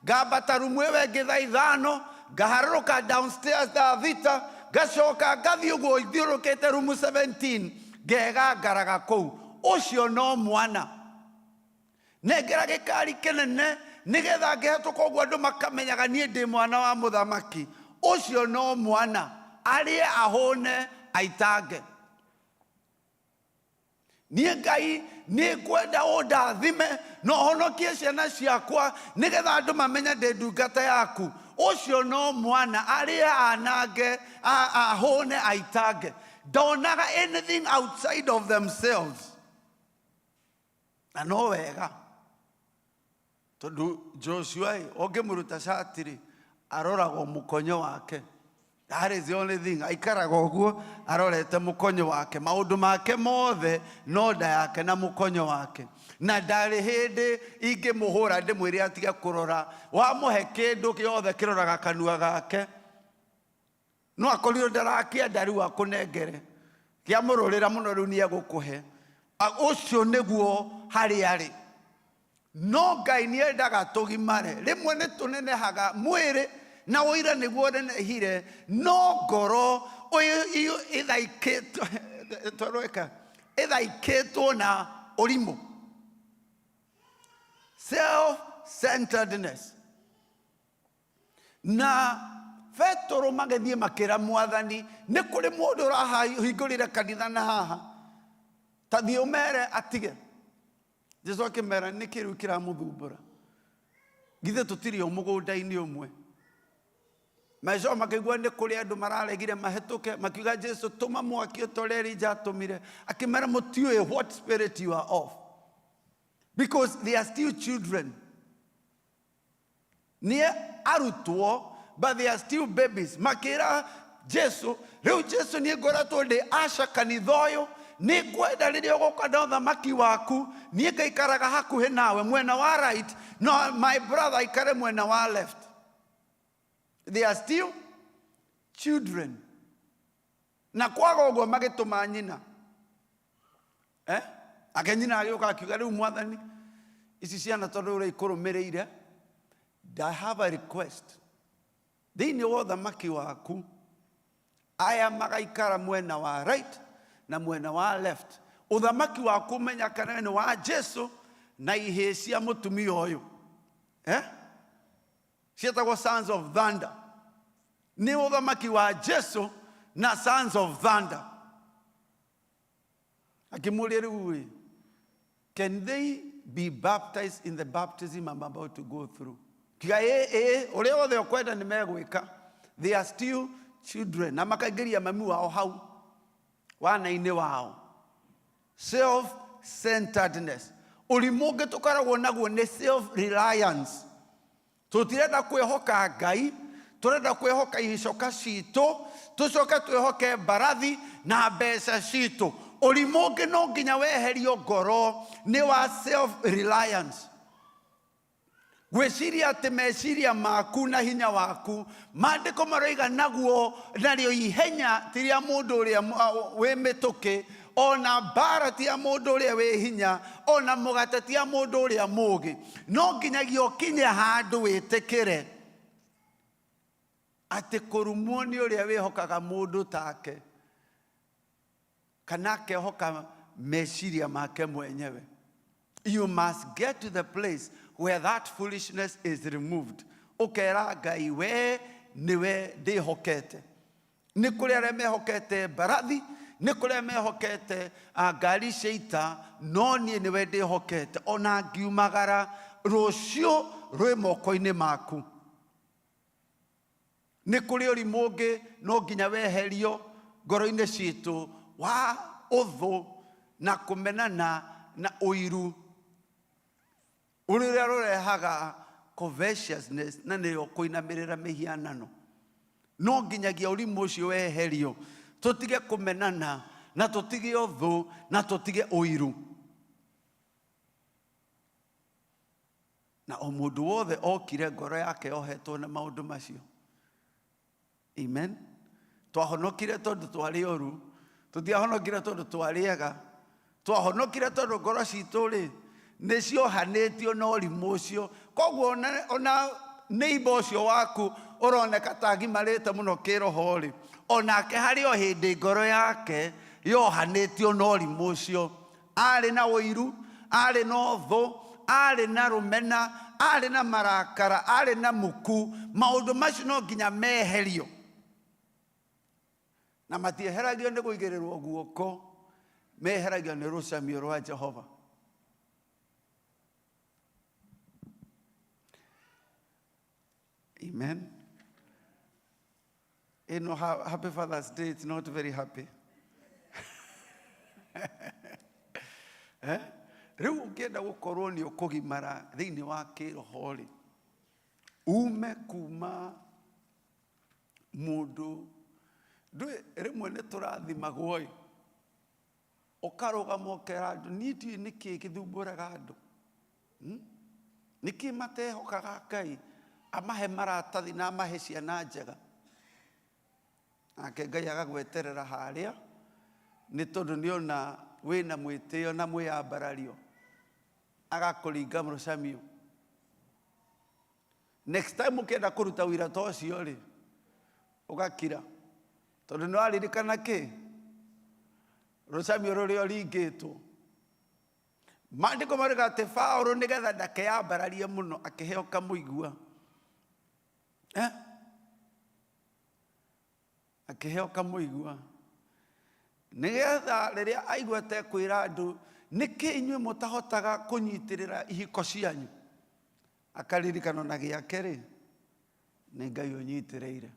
ngambata rumu ĩyo ĩngĩ thaa ithano, ngaharũrũka downstairs thaa thita, ngacoka ngathiĩ ũguo ithiũrũrũkĩte rumu 17 ngegangaraga kũu. Ũcio no mwana. Nengera gĩkari kĩnene nĩgetha ngĩhetũka ũguo andũ makamenyaga niĩ ndĩ mwana wa mũthamaki. Ũcio no mwana, arĩe ahũne aitange. Niĩ Ngai nĩ ngwenda ũndathime na ũhonokie ciana ciakwa nĩgetha andũ mamenye ndĩ ndungata yaku. Ũcio no mwana, arĩe anange, ahũne aitange. Ndonaga anything outside of themselves. Na no wega tondũ Joshua ĩ, ũngĩmũruta cati rĩ, aroraga mũkonyo wake. That is the only thing. Aikaraga ũguo arorete mũkonyo wake, maũndũ make mothe no nda yake na mũkonyo wake. Na ndarĩ hĩndĩ ingĩmũhũra ndĩmwĩre atige kũrora. Wamũhe kĩndũ gĩothe kĩroraga kanua gake. No akorirwo ndarakĩenda rĩu akũnengere, kĩamũrũrĩra mũno rĩu nĩ egũkũhe. Ũcio nĩguo harĩa arĩ. No Ngai nĩ endaga tũgimare. Rĩmwe nĩ tũnenehaga mwĩrĩ na ũira nĩguo ũnenehire, no ngoro ĩthaikĩtwo na ũrimũ. Self-centeredness. Na Petero magĩthiĩ makĩra Mwathani, nĩ kũrĩ mũndũ ũrahingũrire kanitha na haha, ta thiĩ ũmere atige. Jesu akĩmera, nĩ kĩ rĩu kĩramũthumbũra? Githĩ tũtirĩ o mũgũnda-inĩ ũmwe? Magĩcoka makĩigua nĩ kũrĩ andũ mararegire mahĩtũke, makiuga Jesu tũma mwaki o ta ũrĩa Elija atũmire. Akĩmera, mũtiũĩ what spirit you are of, because they are still children. Nĩ arutwo, but they are still babies. Makĩra Jesu rĩu Jesu niĩ ngoretwo ndĩ aca kanitha ũyũ, nĩ ngwenda rĩrĩa ũgũka na ũthamaki waku niĩ ngaikaraga hakuhĩ nawe mwena wa right, no my brother aikare mwena wa left. They are still children. Na kwaga ũguo magĩtũma nyina, eh? Ake nyina agĩũka akiuga, rĩu Mwathani, ici ciana tondũ ũrĩa ikũrũmĩrĩire, I have a request. Thĩinĩ wa ũthamaki waku aya magaikara mwena wa right na mwena wa left. Ũthamaki waku menya kana nĩ wa Jesu na ihĩĩ cia mũtumia ũyũ, eh? Ciĩtagwo Sons of Thunder. Nĩ ũthamaki wa Jesu na Sons of Thunder. Akĩmũria, rĩu rĩ, can they be baptized in the baptism I'm about to go through? Kiuga ĩ ĩ, ũrĩa wothe ũkwenda nĩ megwĩka. They are still children. Na makaingĩria mami wao hau wana-inĩ wao. Self centeredness. Ũrimũ ũngĩ tũkoragwo naguo nĩ self reliance. Tũtirenda kwĩhoka Ngai, tũrenda kwĩhoka icoka citũ, tũcoke twĩhoke mbarathi na mbeca citũ. Ũrimũ ũngĩ no nginya weherio ngoro nĩ wa self reliance. Gwĩciria atĩ meciria maku na hinya waku, maandĩko maroiga naguo narĩo ihenya ti rĩa mũndũ ũrĩa wĩ mĩtũkĩ, ona mbara ti ya mũndũ ũrĩa wĩ hinya, ona mũgate ti ya mũndũ ũrĩa mũũgĩ. No nginyagia ũkinye handũ wĩtĩkĩre atĩ kũrumwo nĩ ũrĩa wĩhokaga mũndũ take kana akehoka meciria make mwenyewe. You must get to the place where that foolishness is removed. Ũkera Ngai, we nĩwe ndĩhokete. Nĩ kũrĩ arĩa mehokete mbarathi, nĩ kũrĩ arĩa mehokete ngari cia ita, no niĩ nĩwe ndĩhokete. Ona ngiumagara rũciũ rwĩ moko-inĩ maku. Nĩ kũrĩ ũrimũ ũngĩ no nginya weherio ngoro-inĩ citũ, wa ũthũ na kũmenana na ũiru, ũrĩa rũrehaga covetousness, na nĩyo kũinamĩrĩra mĩhianano. No nginyagia ũrimũ ũcio weherio, tũtige kũmenana na tũtige ũthũ na tũtige ũiru. Na o mũndũ wothe okire ngoro yake yohetwo na maũndũ macio. Amen. Twahonokire tondũ twarĩ oru, tũtiahonokire tondũ twarĩ ega. Twahonokire tondũ ngoro citũ rĩ nĩ ciohanĩtio na ũrimũ ũcio. Koguo ona neighbor ũcio waku ũroneka ta agimarĩte mũno kĩroho rĩ, onake harĩ o hĩndĩ ngoro yake yohanĩtio na ũrimũ ũcio. Arĩ na ũiru, arĩ na ũthũ, arĩ na rũmena, arĩ na marakara, arĩ na muku. Maũndũ macio no nginya meherio, na matieheragio nĩ kũigĩrĩrwo guoko, meheragio nĩ rũcamio rwa Jehova. Amen. You know, happy Father's Day, it's not very happy. Eh? Rĩu ũngĩenda gũkorwo nĩ ũkũgimara thĩinĩ wa kĩroho rĩ, ume kuma mũndũ ndũĩ. Rĩmwe nĩ tũrathimagwo ĩ, ũkarũgama ũkera andũ, niĩ ndiũĩ nĩkĩ gĩthumbũraga andũ. Nĩkĩ matehokaga Ngai amahe maratathi na amahe ciana njega, nake Ngai agagweterera harĩa nĩ tondũ nĩona wĩna mwĩtĩo na mwĩyambarario, agakũringa mũcamio. Next time ũkĩenda kũruta wĩra ta ũcio rĩ, ũgakira, tondũ nĩ waririkana kĩ rũcamio rũrĩa ũringĩtwo. Maandĩko marauga atĩ Paũlũ, nĩgetha ndakeyambararie mũno, akĩheo kamũigua, eh? Akĩheo kamũigua nĩgetha rĩrĩa aigua atekwĩra andũ, nĩkĩ inyuĩ mũtahotaga kũnyitĩrĩra ihiko cianyu, akaririkano na gĩake rĩ nĩ Ngai ũnyitĩrĩire.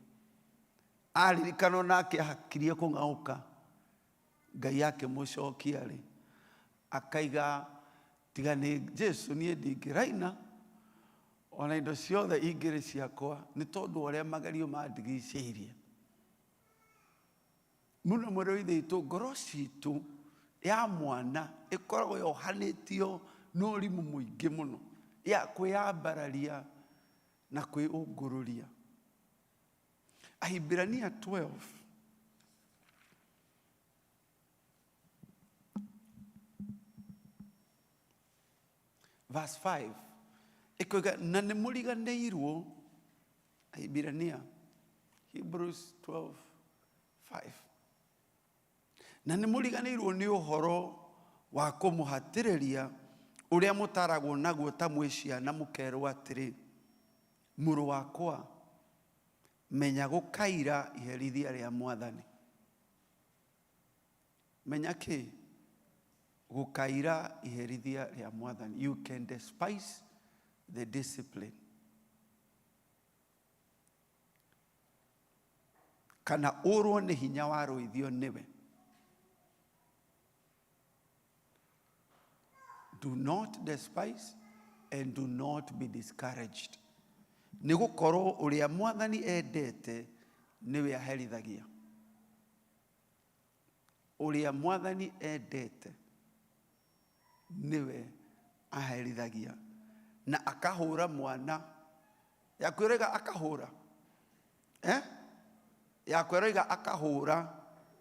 Aririkano nake ahakirie kũng'aũka, Ngai akĩmũcokia rĩ, akaiga, tiga nĩ Jesu niĩ ndingĩraina, ona indo ciothe ingĩrĩ ciakwa, nĩ tondũ wa ũrĩa magerio mandigicĩirie. Mũno mũrĩ wa ithe witũ, ngoro citũ ya mwana ĩkoragwo yohanĩtio na ũrimũ mũingĩ mũno ya kwĩyambararia na kwĩũngũrũria. Ahibirania 12 verse 5 ĩkoiga na nĩ mũriganĩirwo. Ahibirania, Hebrews 12 5, na nĩ mũriganĩirwo nĩ ũhoro wa kũmũhatĩrĩria ũrĩa mũtaragwo naguo ta mwĩ ciana, mũkerwo atĩrĩ, mũrũ wakwa, menya gũkaira iherithia rĩa Mwathani. Menya kĩ? Gũkaira iherithia rĩa Mwathani. You can despise the discipline kana ũrwo nĩ hinya warũithio nĩwe. Do not despise and do not be discouraged, nĩ gũkorwo ũrĩa Mwathani endete nĩwe aherithagia. Ũrĩa Mwathani endete nĩwe aherithagia na akahũra mwana. Yaku ĩroiga akahũra, eh? Yaku ĩroiga akahũra.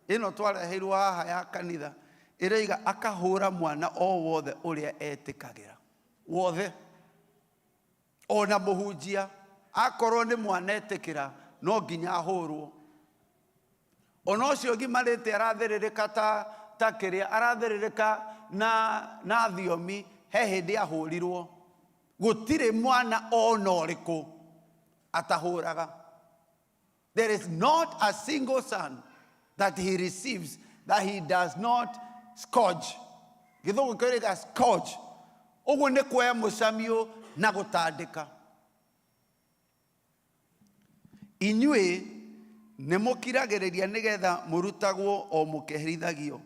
Ĩno twareheirwo haha ya kanitha ĩroiga akahũra mwana o wothe ũrĩa etĩkagĩra wothe, ona mũhunjia akorwo nĩ mwana etĩkĩra no nginya ahũrwo. Ona ũcio gimarĩte arathĩrĩrĩka ta kĩrĩa arathĩrĩrĩka na thiomi, he hĩndĩ ahũrirwo. Gũtirĩ mwana ona ũrĩkũ atahũraga. There is not a single son that he receives that he does not scourge. Gĩthũngũ kĩrĩga scourge, ũguo nĩ kuoya mũcamio na gũtandĩka. Inyuĩ nĩ mũkiragĩrĩria nĩgetha mũrutagwo o mũkĩherithagio.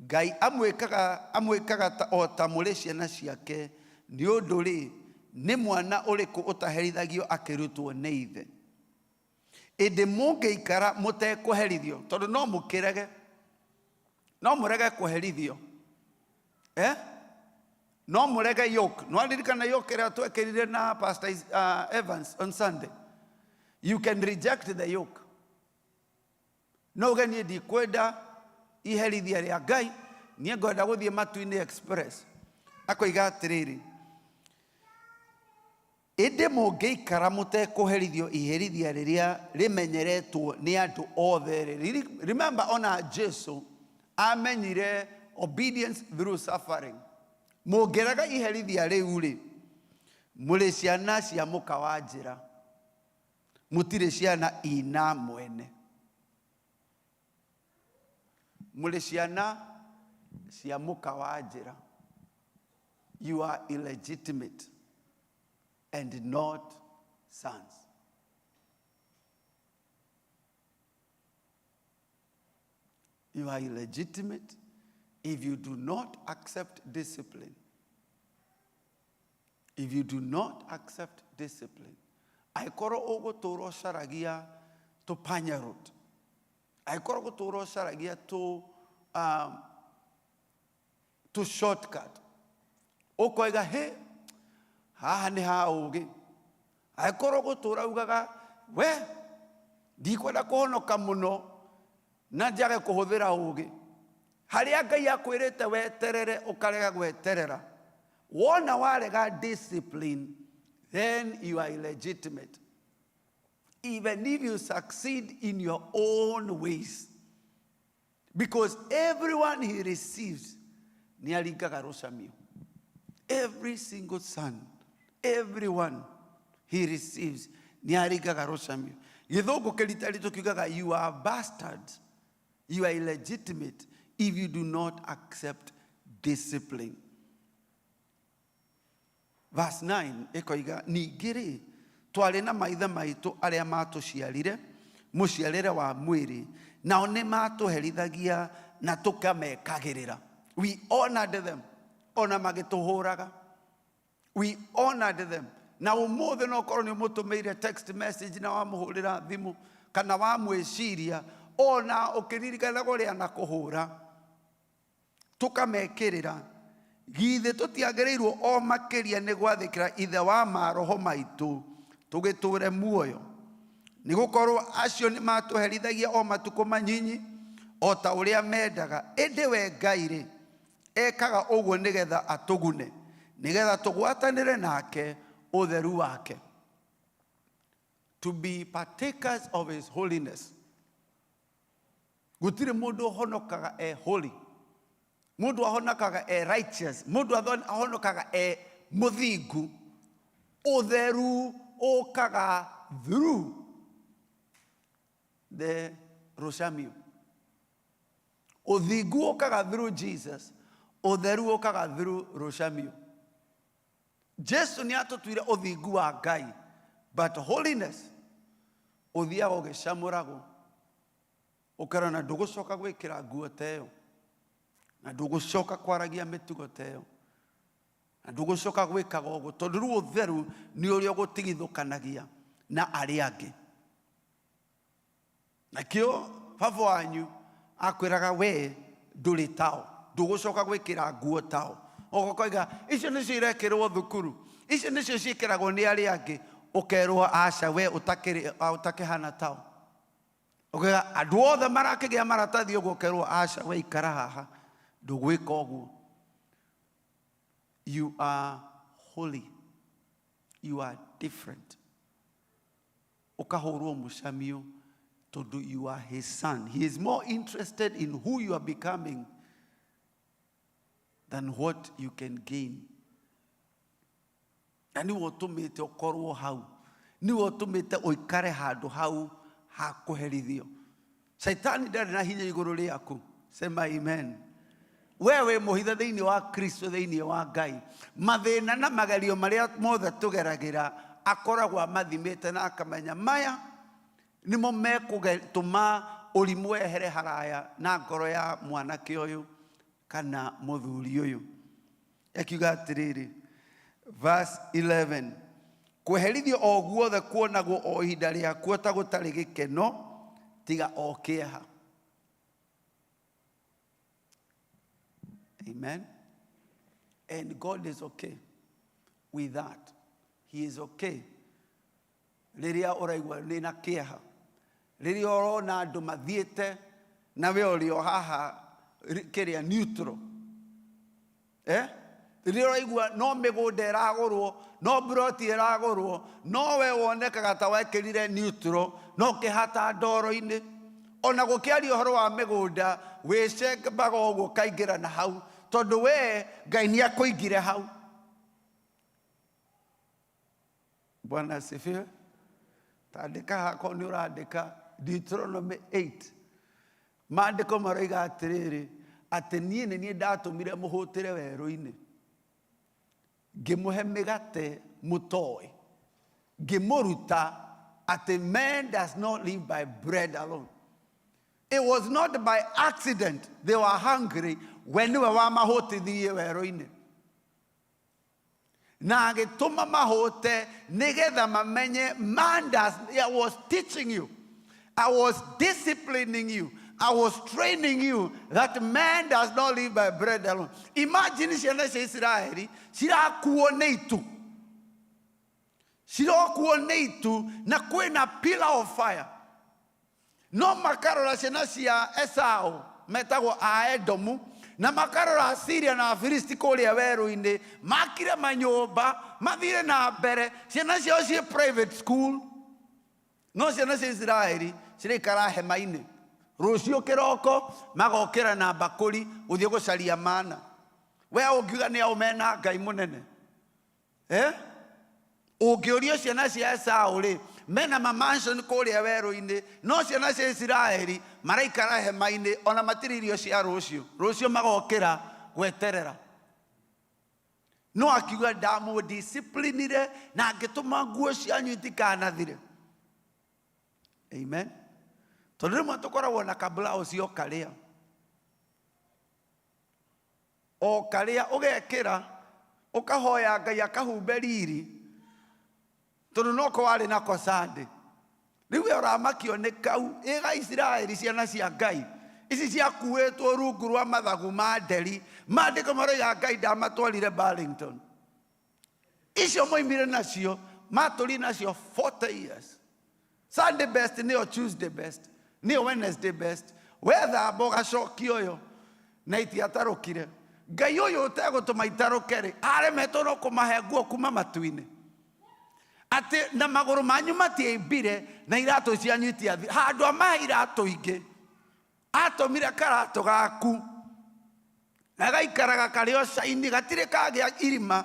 Ngai amwĩkaga o ta mũrĩ ciana ciake, nĩ ũndũ-rĩ, nĩ mwana ũrĩkũ ũtaherithagio akĩrutwo nĩ ithe? Ĩndĩ mũngĩikara mũtekũherithio, tondũ no mũkĩrege, no mũrege kũherithio, eh? No mũrege yoke. No aririkana yoke ĩrĩa twekĩrire na Pastor Evans on Sunday. You can reject the yoke. No uge niĩ ndikwenda iherithia rĩa Ngai, niĩ ngwenda gũthiĩ matu-inĩ express. Akoiga atĩrĩrĩ, ĩndĩ mũngĩikara mũtekũherithio iherithia rĩrĩa rĩmenyeretwo nĩ andũ othe-rĩ. Remember, ona Jesu amenyire obedience through suffering. Mũngĩrega iherithia rĩu-rĩ, mũrĩ ciana cia mũka wa njĩra, mũtirĩ ciana ina mwene. Mũrĩ ciana cia mũka wa njĩra. You are illegitimate and not sons. You are illegitimate if you do not accept discipline. If you do not accept discipline, angĩkorwo ũgũtũra ũcaragia tũpanya road, angĩkorwo ũgũtũra ũcaragia tũ shortcut, ũkoiga hĩ haha nĩ ha ũgĩ, angĩkorwo ũgũtũra ugaga we ndikwenda kũhonoka mũno na njage kũhũthĩra ũgĩ, harĩa Ngai akwĩrĩte weterere ũkarega gweterera, wona warega discipline, then you are illegitimate even if you succeed in your own ways, because everyone he receives nĩ aringaga rũcamio. Every single son, everyone he receives nĩ aringaga rũcamio. Gĩthũngũ kĩritari tũkiugaga you are bastards, you are illegitimate if you do not accept discipline. Verse 9 ĩkoiga, ningĩ rĩ, twarĩ na maithe maitũ arĩa matũciarire mũciarĩre wa mwĩrĩ, nao nĩ matũherithagia na tũkamekagĩrĩra. We honored them ona magĩtũhũraga. We honored them. Na ũmũthĩ no ũkorwo nĩ ũmũtũmĩire text message na wamũhũrĩra thimũ kana wamwĩciria ona ũkĩririkanaga ũrĩa anakũhũra. Tũkamekĩrĩra. Githĩ tũtiagĩrĩirwo o makĩria nĩ gwathĩkĩra Ithe wa maroho maitũ tũgĩtũũre muoyo? Nĩ gũkorwo acio nĩ matũherithagia o matukũ manyinyi o ta ũrĩa mendaga, ĩndĩ we Ngai-rĩ, ekaga ũguo nĩgetha atũgune, nĩgetha tũgwatanĩre nake ũtheru wake. To be partakers of his holiness. Gũtirĩ mũndũ ũhonokaga e holy. Mũndũ ahonokaga e righteous. Mũndũ ahonokaga e mũthingu. Ũtheru ũkaga through the rũcamio. Ũthingu ũkaga through Jesus. Ũtheru ũkaga through rũcamio. Jesu nĩ atũtuire ũthingu wa Ngai, but holiness ũthiaga ũgĩcamũragwo, ũkerwo na ndũgũcoka gwĩkĩra nguo ta ĩyo, na ndũgũcoka kwaragia mĩtugo ta ĩyo, na ndũgũcoka gwĩkaga ũguo, tondũ rĩu ũtheru nĩ ũrĩa ũgũtigithũkanagia na arĩa angĩ. Nakĩo baba wanyu akwĩraga we ndũrĩ tao, ndũgũcoka gwĩkĩra nguo tao. Ũkoiga icio nĩcio irekĩrwo thukuru, icio nĩcio ciĩkĩragwo nĩ arĩa angĩ, ũkerwo aca we ũtakĩhana tao. Ũkoiga andũ othe marakĩgĩa maratathi ũguo, ũkerwo aca we ikara haha, ndũgwĩka ũguo. You are holy. You are different. Ũkahũrwo mũcamio tondũ you are his son. He is more interested in who you are becoming than what you can gain. Na nĩwe ũtũmĩte ũkorwo hau, nĩwe ũtũmĩte ũikare handũ hau ha kũherithio. Shaitani ndarĩ na hinya igũrũ rĩaku. Sema amen. We wĩ mũhithe thĩinĩ wa Kristo, thĩinĩ wa Ngai. Mathĩna na magerio marĩa mothe tũgeragĩra akoragwo amathimĩte na akamenya maya nĩmo mekũtũma ũrimũ wehere haraya na ngoro ya mwanake ũyũ kana mũthuri ũyũ. Ekiuga atĩrĩrĩ, verse 11, kweherithio o guothe kuonagwo o ihinda rĩakuo ta gũtarĩ gĩkeno tiga o kĩeha. Amen. And God is okay with that. He is okay. Rĩrĩa ũraigua nĩ na kĩeha, rĩrĩa ũrona andũ mathiĩte na we ũrĩ o haha kĩrĩa neutral. Rĩrĩa ũraigua no mĩgũnda ĩragũrwo, no mburoti ĩragũrwo, no we wonekaga ta wekĩrire neutral, no ũkĩhata ndoro-inĩ. Ona gũkĩaria ũhoro wa mĩgũnda, wĩcembaga ũguo ũkaingĩra na hau, tondũ we Ngai nĩ akũigire hau. Bwana asifiwe. Tandĩka hakwa nĩ ũrandĩka Deuteronomy 8. Maandĩko maroiga atĩrĩrĩ, atĩ niĩ nĩ niĩ ndatũmire mũhũtĩre werũ-inĩ, ngĩmũhe mĩgate mũtoĩ, ngĩmũruta atĩ man does not live by bread alone. It was not by accident they were hungry when nĩwe wamahũtithirie werũ-inĩ. Na agĩtũma mahũte nĩgetha mamenye man does, I was teaching you, I was disciplining you, I was training you that man does not live by bread alone. Imagine ciana cia Isiraeli cirakuo nĩ itu, cirokuo nĩ itu na kwĩna pillar of fire, no makarora ciana cia Esau metagwo Aedomu, na makarora Asiria na Afilisti kũrĩa werũ-inĩ, makire manyũmba mathire na mbere, ciana ciao ciĩ private school, no ciana cia Isiraeli ciraikara hema-inĩ. Rũciũ kĩroko magokĩra na mbakũri gũthiĩ gũcaria mana. We ũngiuga nĩ ao mena Ngai mũnene? Ũngĩũrio ciana cia Esau rĩ, mena ma mansion kũrĩa werũ-inĩ, no ciana cia Isiraeli maraikara hema-inĩ, ona matirĩ irio cia rũciũ. Rũciũ magokĩra gweterera. No akiuga ndamũdisciplinire na ngĩtũma nguo cianyu itikanathire. Amen. Tondũ rĩmwe tũkoragwo na kablouse o karĩa, o karĩa ũgekĩra, ũkahoya Ngai akahumbe riri. Tondũ noko warĩ nako Sunday. Rĩu we ũramakio nĩ kau. Ĩga Isiraeli ciana cia Ngai. Ici ciakuĩtwo rungu rwa mathagu ma nderi. Maandĩko maroiga Ngai ndamatwarire Burlington. Icio moimire nacio, matũrire nacio 40 years. Sunday best nĩyo Tuesday best, nĩyo Wednesday best. Wethamba ũgacokia ũyũ na itiatarũkire. Ngai ũyũ ũtegũtũma itarũke rĩ, aremetwo no kũmahe nguo kuma matu-inĩ. Atĩ na magũrũ manyu matiaimbire na iratũ cianyu itiathi. Handũ amahe iratũ ingĩ, atũmire karatũ gaku na gaikaraga karĩ o caini, gatirĩ kagĩa irima,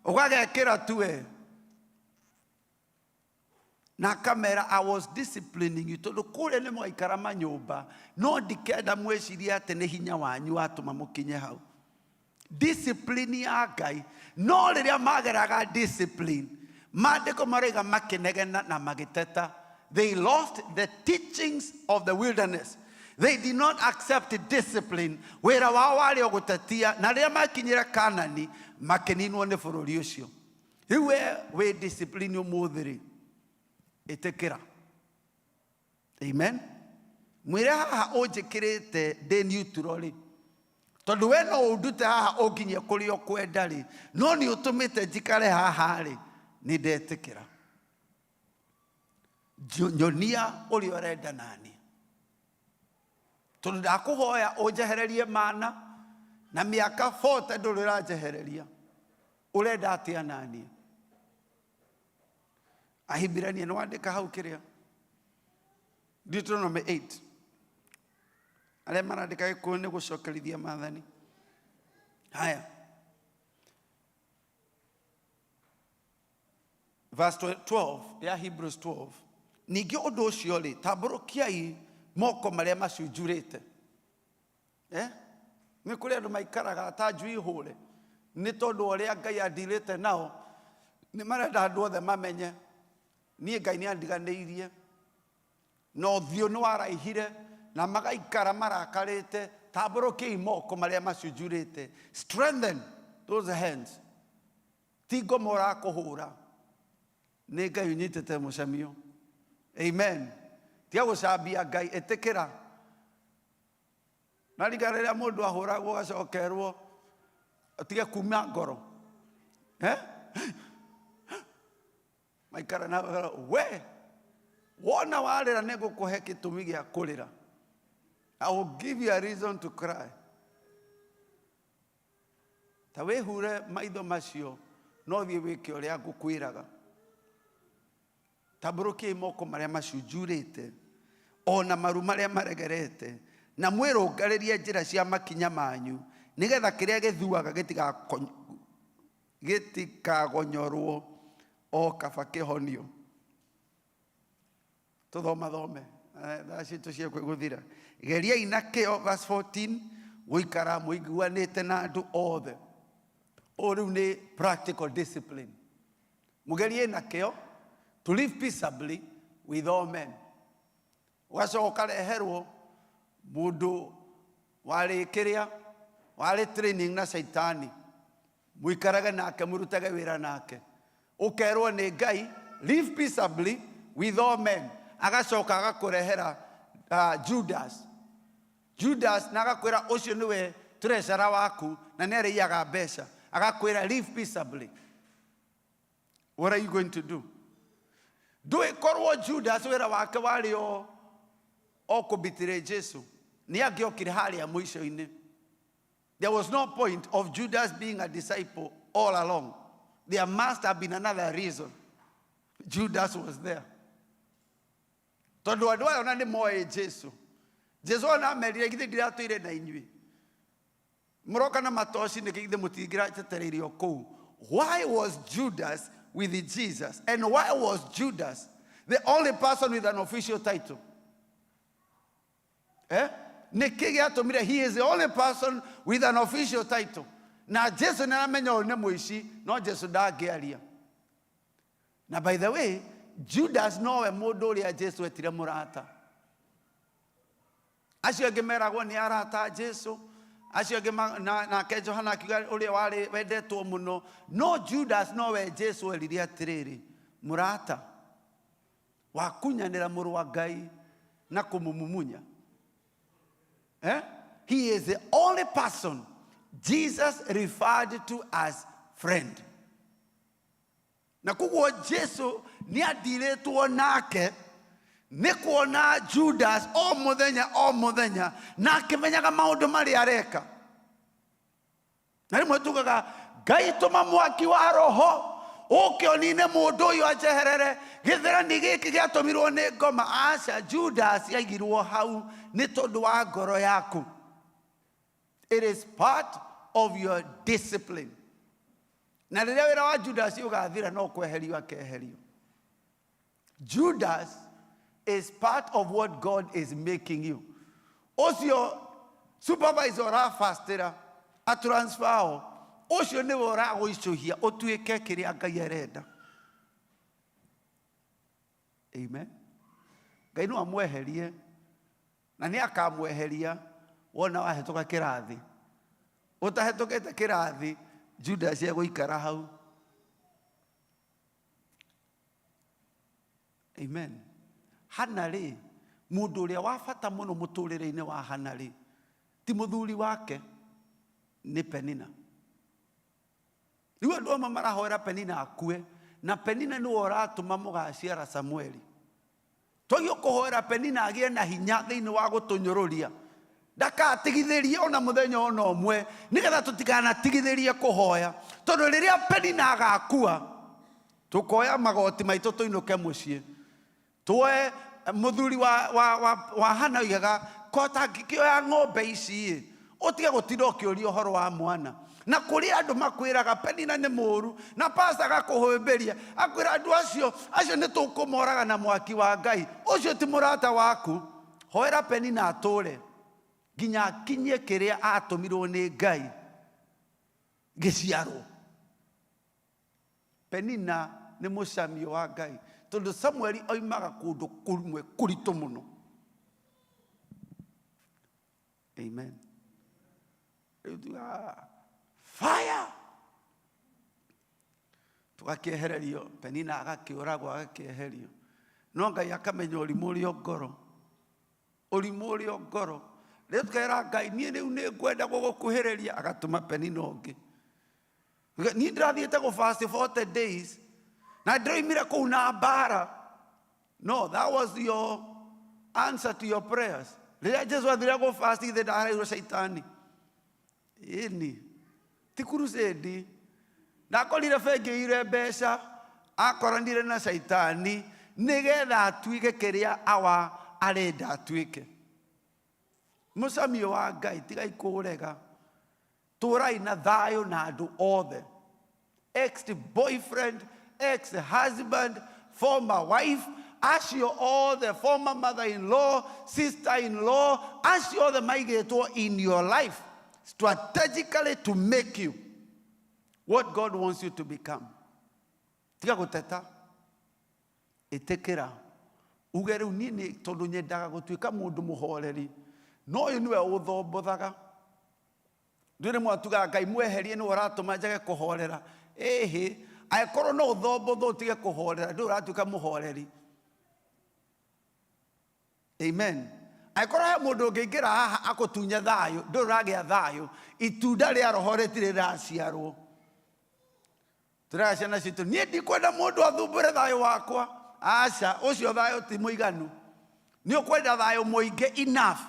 ũgagekĩra tu we. Na akamera I was disciplining you tondũ kũrĩa nĩ mwaikara manyũmba no ndikenda mwĩcirie atĩ nĩ hinya wanyu watũma mũkinye hau. Discipline ya Ngai. No rĩrĩa mageraga discipline, maandĩko maroiga makĩnegena na magĩteta. They lost the teachings of the wilderness. They did not accept discipline. Wĩra wao warĩ o gũtetia, na rĩrĩa makinyire Kanani makĩninwo nĩ bũrũri ũcio. Rĩu we wĩ discipline ũmũthĩ rĩ, ĩtĩkĩra. Amen. Mwĩre haha ũnjĩkĩrĩte ndĩ neutral rĩ, tondũ we no ũndute haha ũnginyie kũrĩa ũkwenda rĩ, no nĩ ũtũmĩte njikare haha rĩ, nĩ ndetĩkĩra. Nyonia ũrĩa ũrenda nani. Tondũ ndakũhoya ũnjehererie mana na mĩaka 40 ndũrĩ ũranjehereria. Ũrenda atĩa nani? Ahibirania nĩ wandĩka hau kĩrĩa? Deuteronomy 8. Arĩa marandĩka Gĩkũyũ nĩ gũcokerithia maathani. Haya. Verse 12 ya Hebrews 12. Ningĩ ũndũ ũcio rĩ, tambũrũkiai moko marĩa macunjurĩte. Nĩ kũrĩ andũ maikaraga ta njui hũre, nĩ tondũ ũrĩa Ngai andirĩte nao, nĩ marenda andũ othe mamenye niĩ Ngai nĩ andiganĩirie, na ũthiũ nĩ waraihire, na magaikara marakarĩte. Tambũrũkiai moko marĩa macunjurĩte. Strengthen those hands. Ti ngoma ũrakũhũra, nĩ Ngai ũnyitĩte mũcemio. Amen. Tiga gũcambia Ngai, ĩtĩkĩra. Na rika rĩrĩa mũndũ ahũragwo agacokerwo atige kuma ngoro. Maikara na we wona warĩra nĩ ngũkũhe gĩtũmi gĩa kũrĩra. I will give you a reason to cry. Ta wĩhure maitho macio no thiĩ wĩke ũrĩa ngũkwĩraga. Tambũrũkiai moko marĩa macunjurĩte o na maru marĩa maregerete, na mwĩrũngarĩrie njĩra cia makinya manyu, nĩgetha kĩrĩa gĩthuaga gĩtikagonyorwo o kaba kĩhonio. Tũthomathome. Thaa citũ ciĩkuhĩ gũthira. Geriai na kĩo, verse 14, gũikara mũiguanĩte na andũ othe. Ũũ rĩu nĩ practical discipline. Mũgerie na kĩo to live peaceably with all men. Ũgacoka ũkareherwo mũndũ warĩ kĩrĩa, warĩ training na Shaitani. Mũikarage nake, mũrutage wĩra nake. Ũkerwo nĩ Ngai, live peaceably with all men. Agacoka agakũrehera Judas. Judas na agakwĩra ũcio nĩwe treasurer waku na nĩ arĩiaga mbeca. Agakwĩra live peaceably. What are you going to do? Ndũĩ korwo Judas wĩra wake warĩ o kũbitĩrĩ Jesu, nĩ angĩokire harĩa mũico-inĩ. There was no point of Judas being a disciple all along. There must have been another reason Judas was there. Tondũ andũ aya ona nĩ moĩ Jesu. Jesu ona amerire githĩ ndiratũire na inyuĩ. Mũroka na matoci nĩkĩ githĩ mũtingĩratetereirio kũu. Why was Judas with Jesus? And why was Judas the only person with an official title? Nĩkĩ gĩatũmire he is the only person with an official title? Na Jesu nĩ aramenya ũyũ nĩ mũici, no Jesu ndangĩaria. Na by the way, Judas nowe mũndũ ũrĩa Jesu etire mũrata. Acio angĩ meragwo nĩ arata a Jesu, acio angĩ nake Johana akiuga ũrĩa warĩ wendetwo mũno. No Judas nowe Jesu erire atĩrĩrĩ, Mũrata wakunyanĩra mũrũ wa Ngai na kũmũmumunya. Eh? He is the only person Jesus referred to as friend. Na koguo Jesu nĩ andirĩtwo nake nĩ kuona Judas o mũthenya o mũthenya na akĩmenyaga maũndũ marĩa areka. Na rĩmwe tugaga Ngai tũma mwaki wa roho ũke ũnine mũndũ ũyũ anjeherere gĩtherani gĩkĩ gĩatũmirwo nĩ ngoma. Aca, Judas aigirwo hau nĩ tondũ wa ngoro yaku. It is part of your discipline. Na rĩrĩa wĩra wa Judas ũgathira no kweherio akeherio. Judas is part of what God is making you. Ũcio supervisor ũrabastĩra atransfer o, ũcio nĩwe ũragũicũhia ũtuĩke kĩrĩa Ngai arenda. Amen. Ngai no amweherie na nĩ akamweheria wona wahĩtũka kĩrathi. Ũtahĩtũkĩte kĩrathi, Judas egũikara hau. Amen. Hana rĩ, mũndũ ũrĩa wa bata mũno mũtũrĩre-inĩ wa Hana rĩ, ti mũthuri wake, nĩ Penina. Rĩu andũ amwe marahoera Penina akue, na Penina nĩwe ũratũma mũgaciara Samueli. Twagio kũhoera Penina agĩe na hinya thĩinĩ wa gũtũnyũrũria. Ndakatigithĩrie ona mũthenya ona ũmwe, nĩgetha tũtikanatigithĩrie kũhoya. Tondũ rĩrĩa Penina agakua, tũkoya magoti maitũ tũinũke mũciĩ. Tuoe mũthuri wa Hana oigaga, kota ngĩkĩoya ng'ombe ici ĩ, ũtige gũtinda ũkĩũria ũhoro wa mwana. Na kũrĩ andũ makwĩraga Penina nĩ mũũru, na pastor agakũhĩmbĩria, akwĩra andũ acio, acio nĩ tũkũmoraga na mwaki wa Ngai. Ũcio ti mũrata waku. Hoera Penina atũre nginya akinyie kĩrĩa atũmirwo nĩ Ngai gĩciarwo. Penina nĩ mũcamio wa Ngai, tondũ Samueli oimaga kũndũ kũmwe kũritũ mũno. Amen. Rĩu tugaga fire, tũgakĩehererio. Penina agakĩũragwo, agakĩeherio. No Ngai akamenya ũrimũ ũrĩa ngoro, ũrimũ ũrĩa ngoro. Rĩu tukera Ngai, niĩ rĩu nĩ ngwenda gũgũkuhĩrĩria, agatũma Penina ũngĩ. Niĩ ndĩrathiĩte gũ fast 40 days na ndĩroimire kũu na mbara. No, that was your answer to your prayers. Rĩrĩa Jesu athire gũ fast, ithe ndaheirwo caitani. Ĩni, ti crusade. Ndakorire bengi ĩire mbeca, akoranire na caitani nĩgetha atuĩke kĩrĩa awa arenda atuĩke. Mũcamio wa Ngai, tigai kũũrega. Tũrai na thayũ na andũ othe. Ex-boyfriend, ex-husband, former wife, acio othe, former mother-in-law, sister-in-law, acio othe maigĩtwo in your life strategically to make you what God wants you to become. Tiga gũteta, ĩtĩkĩra uge rĩu niĩ nĩ tondũ nyendaga gũtuĩka mũndũ mũhoreri, no ũyũ nĩwe ũthombothaga. Ndũrĩ mwatugaga Ngai mweherie nĩwe ũratũma njage kũhorera. Ĩhĩ, angĩkorwo no ũthombotho ũtige kũhorera, ndũrĩ ũratuĩka mũhoreri. Amen. Angĩkorwo he mũndũ ũngĩingĩra haha akũtunye thayũ, ndũrĩ ũragĩa thayũ. Itunda rĩa roho rĩtirĩ rĩraciarwo. Tũrera ciana citũ, niĩ ndikwenda mũndũ athumbũre thayũ wakwa. Aca, ũcio thayũ ti mũiganu. Nĩ ũkwenda thayũ mũingĩ enough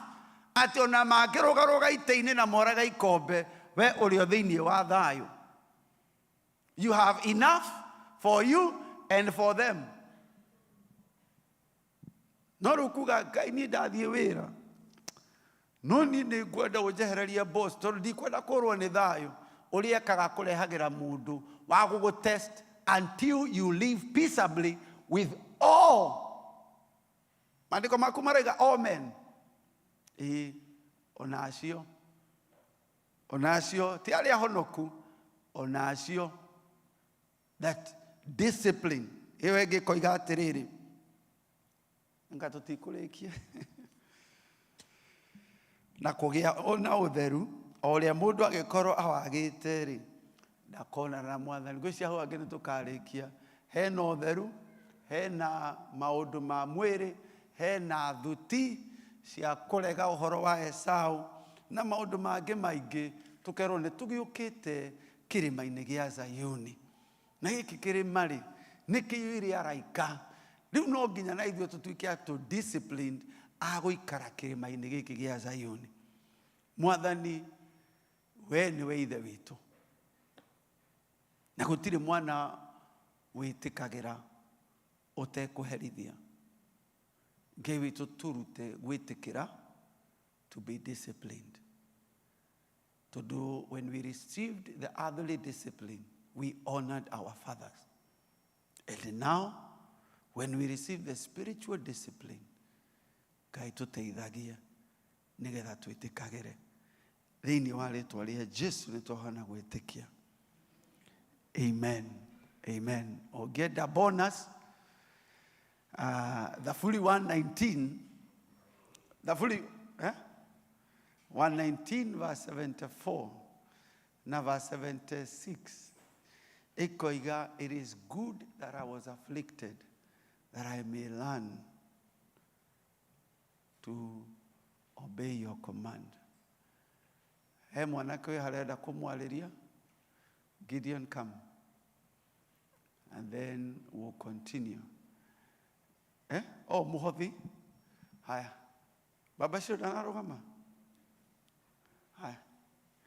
atĩ ona mangĩrũgarũga itĩ-inĩ na morage ikombe, we ũrĩ o thĩinĩ wa thayũ. You have enough for you and for them. No rĩu kuga Ngai niĩ ndathiĩ wĩra, no niĩ nĩ ngwenda ũnjehererie boss tondũ ndikwenda kũrwo nĩ thayũ. Ũrĩa ekaga kũrehagĩra mũndũ wa gũgũtest until you live peaceably with all. Maandĩko maku marauga all men. Ĩĩ, ona acio. Ona acio ti arĩa honoku, ona acio. That discipline. Ĩyo ĩngĩ ĩkoiga atĩrĩrĩ, anga tũtikũrĩkia. Na kũgĩa na ũtheru, o ũrĩa mũndũ angĩkorwo awagĩte rĩ, ndakonana na Mwathani. Ngwĩciria hau hangĩ nĩ tũkarĩkia. Hena ũtheru, Hena maũndũ ma mwĩrĩ, hena thuti cia kũrega ũhoro wa Esau na maũndũ mangĩ maingĩ. Tũkerwo nĩ tũgĩũkĩte kĩrĩma-inĩ gĩa Zayuni, na gĩkĩ kĩrĩma rĩ, nĩ kĩiyũire araika. Rĩu no nginya na ithuĩ tũtuĩke atũ disciplined a gũikara kĩrĩma-inĩ gĩkĩ gĩa Zayuni. Mwathani, we nĩwe ithe witũ, na gũtirĩ mwana wĩtĩkagĩra ũtekũherithia. Ngai witũ, tũrute gwĩtĩkĩra to be disciplined, tondũ when we received the earthly discipline, we honored our fathers, and now when we receive the spiritual discipline, Ngai, tũteithagie nĩgetha twĩtĩkagĩre. Thĩinĩ wa rĩtwa rĩa Jesu nĩ twahana gwĩtĩkia. Amen, amen. Ũngĩenda bonus, Thaburi 119, Thaburi 119 verse 74 na verse 76 ikoiga, "It is good that I was afflicted, that I may learn to obey your command." He mwanake ũyũ harenda kũmwarĩria. Gideon, come, and then we'll continue. Eh? Oh, muhothi. Haya, baba cio ndanarũgama. Haya.